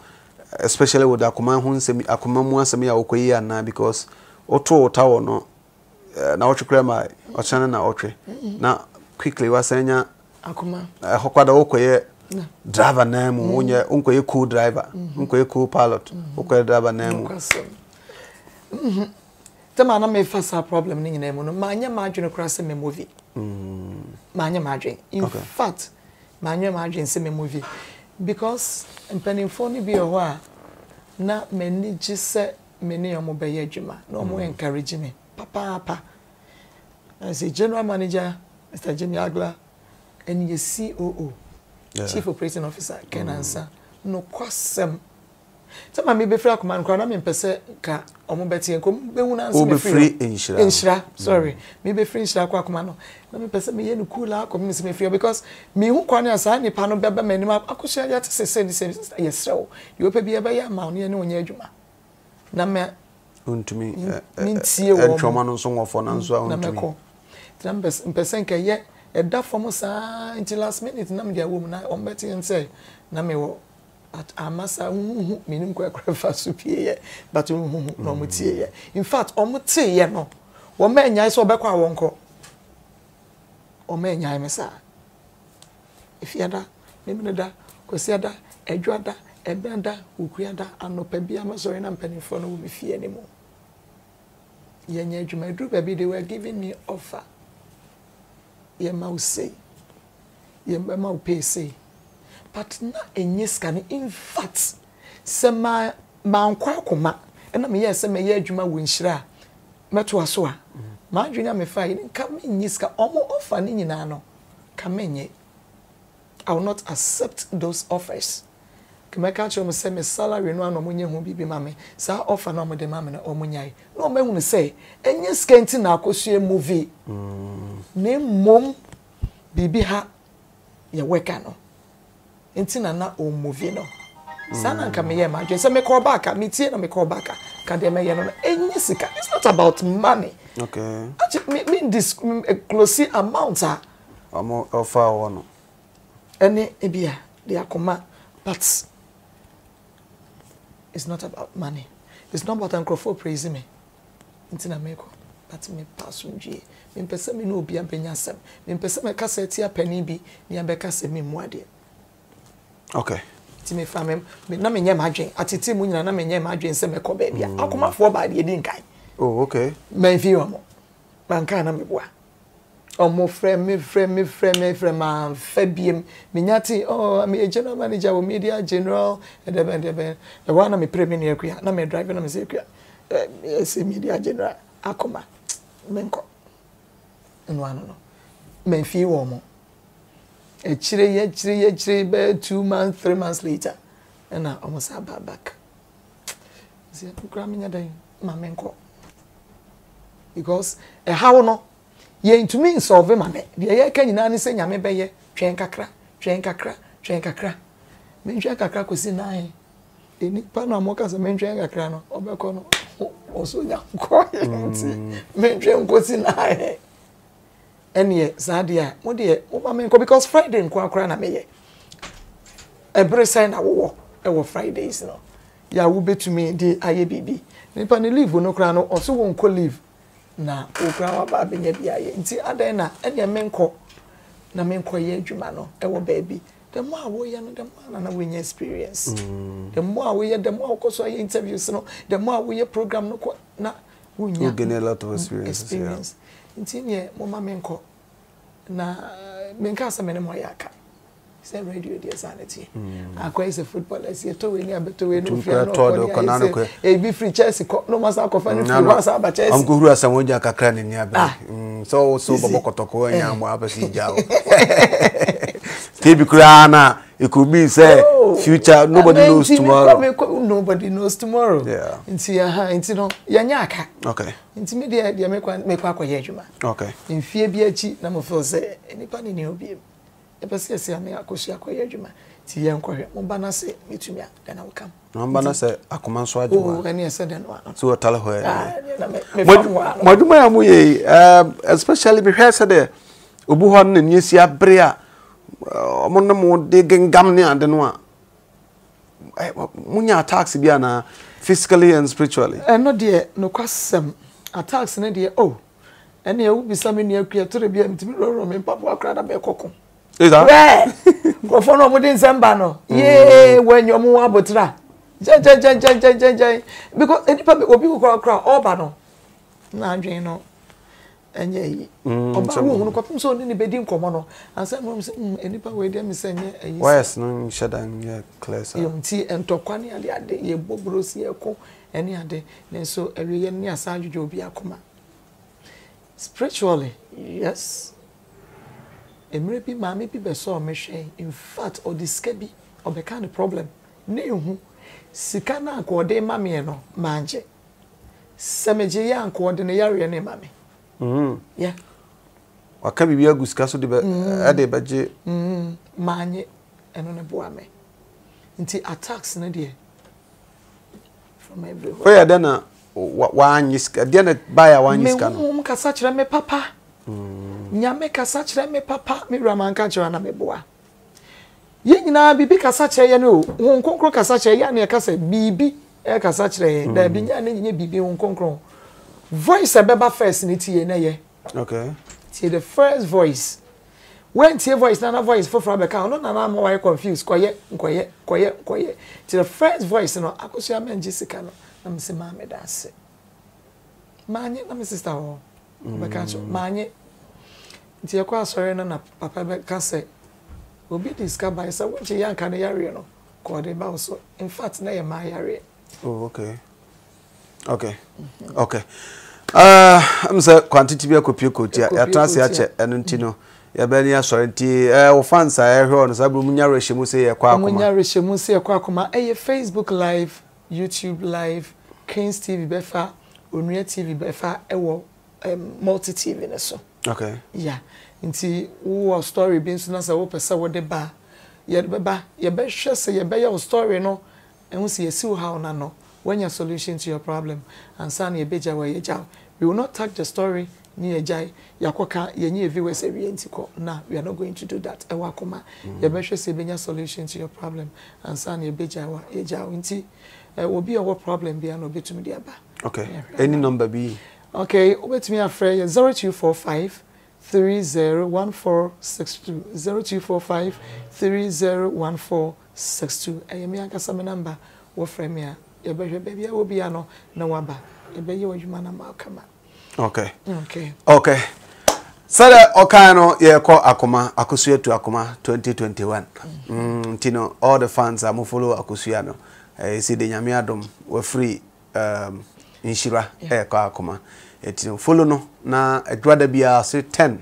especially with akoma ho nsɛm akoma mu asɛm yi a wokɔ yi anaa because wotoo wo towel no na wotwe koraa ma ɔkyena ne na ɔtwe na quickly wasan nya akoma ɛhɔ kwada wokɔyɛ driver nan mu wonyɛ wonkɔyɛ co driver wonkɔyɛ co pilot wokɔyɛ driver nan mu. Tɛm a na mefa saa problem no nyinaa mu no manyɛ m'adwene koraa sɛ mɛ movie manyɛ m'adwene in fact Manyɛ m'adwene sɛ mɛ movie because mpaninfoɔ no bi wɔ hɔ a na m'ani gye sɛ me ne wɔn bɛyɛ adwuma na wɔn encourage me papaapa. As a general manager Mister Jimmy Agla ɛne yɛ COO, Chief Operating Officer Ken Ansah, nokwasɛm Sɛ ma mebɛfiri akoma no koraa na mempɛ sɛ nka ɔmo bɛteɛ nka ɔmo bɛhu na nso mefiri nhyira nhyira sorry mebɛfiri nhyira kɔ akoma no na mepɛ sɛ meyɛ no cool akɔ me sɛ mefiri because mehu kwan a saa nipa no bɛba m'anim akosua yɛte sɛ sɛ ne sɛ yɛsrɛ wo deɛ wopɛ bi yɛbɛyɛ ama wo ne yɛne wo nyɛ adwuma na mɛ Ontumi mentie wɔn ntwɔma no nso nwɔfɔ na nso a na ontumi. mɛkɔ nti na mpɛ sɛ nka ɛyɛ ɛda fam saa nti last minute na mede awɔ mu na wɔn bɛte sɛ na mewɔ But amma saa huhuhu menim kwan koraa fa so pieeɛ but huhuhu na wɔn tieeɛ in fact wɔn teeɛ no wɔn annyae sɛ wɔbɛkɔ a wɔnkɔ wɔn annyae me saa efiada memeneda kwasiada adwada ɛbɛnda wukuada anɔpa bi a mɛsɔre na mpanimfoɔ no wɔ me fie anim yɛnyɛ adwuma aduru baabi they were giving me offer yɛma wo sei yɛbɛma wo pay sei but na ɛnyɛ sika no infact sɛ ma mankɔ akoma ɛna meyɛɛ sɛ mɛyɛ adwuma wɔ nhyira a mɛtoa so a m'adwene a mefa yi nka menyɛ sika ɔmo offer ne nyinaa no ka menyɛ I will not accept those offers nka mɛka akyerɛ ɔmo sɛ me salary no a na ɔmo nyɛ ho biribi ma me saa offer no a ɔmo de ma me no ɔmo nyae na ɔmo ahunu sɛ ɛnyɛ sika nti na akosua movie na mmom biribi ha yɛ worker no nti na na ɔmmovi no saa na nka meyɛɛ m'adwene sɛ mekɔɔ back a metie na mekɔɔ back a nka deɛ mɛyɛ no no ɛnyɛ sika it's not about money okay actually me me dis close amount a ɔmo ɔfa wɔ no ɛne ebi a de akoma but it's not about money it's not about nkurɔfoɔ praise me nti na mekɔ but mepɛ asomdwie mempɛ sɛ me ne obia bɛnya asɛm mempɛ sɛ mɛkasa atia panin bi ne abɛka sɛ memmu adeɛ. Okay. Nti mefa me, me na menyɛ m'adwen atete mu nyina na menyɛ m'adwen sɛ mɛkɔ baabi a mm. akomafoɔ baa deɛ di nkan. Oh, okay. Mamfi wɔn manka na meboa. Ɔmo frɛ me frɛ me frɛ me frɛ manfa biem. Menya te oh meyɛ general manager wɔ media general ɛdɛbɛn ɛdɛbɛn. Ɛhɔ ara na me pere me nua Akua na me drive na me sɛ Akua ɛsɛ media general akoma menkɔ. Ɛno ano no manfie wɔn mo. Akyire yi akyire yi akyire yi bɛyɛ 2 months 3 months later ɛna ɔmo san ba back. Sɛ koraa menyɛ dɛn ma menkɔ because ɛhaw no yɛntumi nsɔlve ma me. Deɛ yɛka nyinaa ne sɛ Nyame bɛyɛ, twɛn kakra, twɛn kakra, twɛn kakra. Mentwɛn kakra kɔsi nnan. Nipa no a moka sɛ mentwɛn kakra no, ɔbɛkɔ no, ɔsɔ nya nkɔ nti mentwɛn nkɔsi nnan. Ɛneɛ saa deɛ a, mo deɛ moma menkɔ because Friday nkoa koraa na meyɛ. Ɛbere sɛn na wowɔ ɛwɔ Fridays no? Yɛ a wobɛtumi de ayɛ biribi. Nipa no leave no koraa no, ɔso wonkɔ leave. Na wo koraa waba abɛnya bi ayɛ nti adɛn na ɛneɛ menkɔ na menkɔyɛ adwuma no ɛwɔ baabi. The more a woyɛ no, the more na na wonya experience. The more a woyɛ, the more a wokɔ so ayɛ interviews no, the more a woyɛ program no kɔ na wonya You gain a lot of experience. experience. Nti neɛ moma menkɔ na menka sɛ me ne mo ayɛ aka. Sɛ radio deɛ saa na ɛteɛ. Akɔyɛ sɛ footballers yɛtɔ wei ne abɛtɔ wei ne Tum ofia kura no tɔ ɔkɔ de ne ɔkɔ ayɛ n'ano sɛ kɔ. ebi firi Chelsea kɔ na ɔma san akɔfa no firi hɔ asan aba Chelsea. Ɔnkɔhuru asɛm wogya kakra n'ani abere. Ah. Sɛ wo so You see? bɔbɔ kɔtɔkɔ anya Eh. mmɔ apɛ sɛ gya wo. Tebi koraa na it could be sɛ Oh, future nobody ɛnɛ knows nti mekɔ- tomorrow. mekɔ- nobody knows tomorrow. Yeah. Nti aha nti no yɛnyɛ aka. Okay. Nti me deɛ deɛ mekɔ akɔyɛ adwuma. Okay. Mfie bi akyi na mo feel sɛ nipa ne ni obi mu. Yɛpɛ sɛ yɛsɛ ame akɔsua akɔyɛ adwuma. Nti yɛnkɔhwɛ. Mo ba no ase metumi a then I will come. Na ɔmba na sɛ akoma nso agye Oh, wa. ɛne ɛsɛ dɛn no ano. So ɔtale hɔ ɛ. Ah, ɛneɛ na me fam hɔ ano. Mo adwuma a moyɛ yi, especially mehwɛ sɛ deɛ obi hɔ no n'ani asi abere a ɔmo ne mo de gengam ne ade no a monya attacks bi anaa physically and spiritually? Ɛno deɛ nokwasɛm attacks no deɛ oh ɛne ɛwo bisa me nua kua tore bi a metumi rɔrɔ me mpaboa koraa na mɛkɔ ko. Is that? Wɛɛ nkurɔfoɔ no ɔmo de nsɛm ba no yee wɔanya ɔmo ho abotra gyɛngyɛngyɛngyɛngyɛngyɛn because nipa bi obi wɔ koraa ɔɔba no na adwene no ɛnyɛ ayi ɔba wo hunu kɔpem sɛ ɔne ne bɛdi nkɔmmɔ no ansa na ɔmo sɛ nipa wei deɛ me sɛ nyɛ ayi sa. Wires no nhyɛ da nyɛ clear saa. Yɛ nti ntɔkwa ne ade ade yɛbɔ brosi yɛko ɛne ade nanso awieɛ no ne asan adwodwo obi akoma. Spiritually yes mmerɛ bi maame bi bɛsɔɔ me hwɛe in fact ɔde sika bi ɔbɛkaa ne problem na ehu sika no a anka ɔde rema meɛ no mangye sɛ megye yɛ a anka ɔde ne yareɛ no rema me yeah. Waka biribi agu sika so de bɛ ɛde bɛgye. Manye ɛno no boa me nti attacks no deɛ from everywhere. Woyɛ dɛn na w'anye sika deɛ na baeɛ a w'anye sika no. Me honhom kasa kyerɛ me papa. Nyame kasa kyerɛ me papa. Me wura manka nkyerɛ na meboa. Yɛn nyinaa biribi kasa kyerɛ yɛn o. Honhom kronkron kasa kyerɛ yɛn a na yɛka sɛ biribi ɛkasa kyerɛ yɛn. Daabi nyɛ ne nyɛ biribi honhom kronkron. Voice ɛbɛba first ne tie na yɛ. Okay. Tie the first voice. Woantie voice na na voice foforɔ abɛka ɔno na na ama wayɛ confused kɔyɛ nkɔyɛ kɔyɛ nkɔyɛ. Ti the first voice no akosua mɛngye sika no na mese maa meda ase. Maanye na me sister wɔ hɔ. Ɔbɛka kyerɛ maanye. Nti yɛkɔ asɔre no na papa bɛka sɛ obi de sika bae sɛ wogye yɛ anka ne yareɛ no kɔ ɔde ba wo so. In fact na yɛ maa yareɛ. Oh okay. Okay. Okay. M sɛ kwantiti bi akɔpie kɔti a yɛatena ase akyɛ ɛno nti no yɛbɛ ne asɔre nti wo fans a ɛhwɛ ɔno saa bere mu nya awerɛhyɛmu sɛ yɛkɔ akoma. Ɔmo nya awerɛhyɛmu sɛ yɛkɔ akoma. Ɛyɛ Facebook live, YouTube live, Kings TV bɛfa, Onua TV bɛfa ɛwɔ Multi TV no so. Okay. Yeah. Nti wowɔ story bi nso na sɛ wopɛ sɛ wode ba a, yɛde bɛba. Yɛbɛhwɛ sɛ yɛbɛyɛ wo story no Ɛho sɛ yɛsi wo haw no ano, woanya solution to your problem ansa na yɛbɛgya wo a, yɛgya wo. We will not touch the story ne yɛgyae, yɛakɔka, yɛnyɛ yɛ viewers awie nti kɔ, nah, we are not going to do that, ɛwɔ akoma. Yɛbɛhwɛ sɛ yɛbɛnya solution to your problem ansa na yɛbɛgyae wo a, yɛgya wo. Nti obi a ɔwɔ problem biara no ɔbɛtumi de aba. Okay, any number bi? Okay, wobɛtumi afrɛ yɛ 0245 301462, 0245 3014. 62 ɛyɛ me ankasa me number wo frɛ me a yɛbɛhwɛ baabi a wɔ bia no na waba yɛbɛyɛ w'adwuma no ama wo kama. Okay. Okay. Okay. Sɛdeɛ ɔkae no yɛrekɔ Akoma, Akosua to Akoma 2021. Mm, nti no all the fans a mo follow Akosua no, ɛsi de Nyame adom wafiri um, nhyira ɛrekɔ Akoma. Nti no follow no na adwada biara se 10.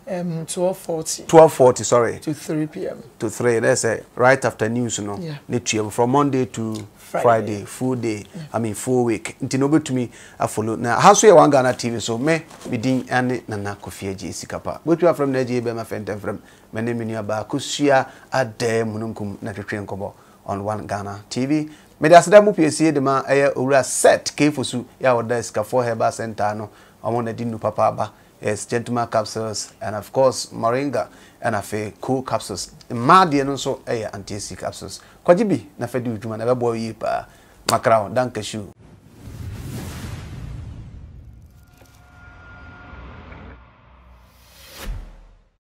12:40. 12:40 sorry. To 3 p.m. To 3 that's it right after news no. Yeah. Ne tuam from Monday to Friday, Friday full day. Yeah. I mean full week. Nti no betumi afollow. Na ha so yɛ One Ghana TV so me me din ane Nana Kofi Agye Sikapa. Betumi afrɛ me na agye bɛma fɛntɛn frɛm. Me ne me nua baa Kosua Adaa Mununkum na twetwe nkɔmmɔ on One Ghana TV. Mede aseda mu piesie de ma ɛyɛ Owura Seth K. Fosu yɛ a ɔda Sikafoɔ Herbal Center ano. Ɔmo na di nnu papa aba. Yes, Gentleman capsules and of course Moringa ɛna afei Cool capsules. Mmaa deɛ no nso yɛ Anti-Acid capsules. Kɔgye bi na fa di wo dwuma na ɛbɛboa wo yie paa. Makra wo, Danke schön.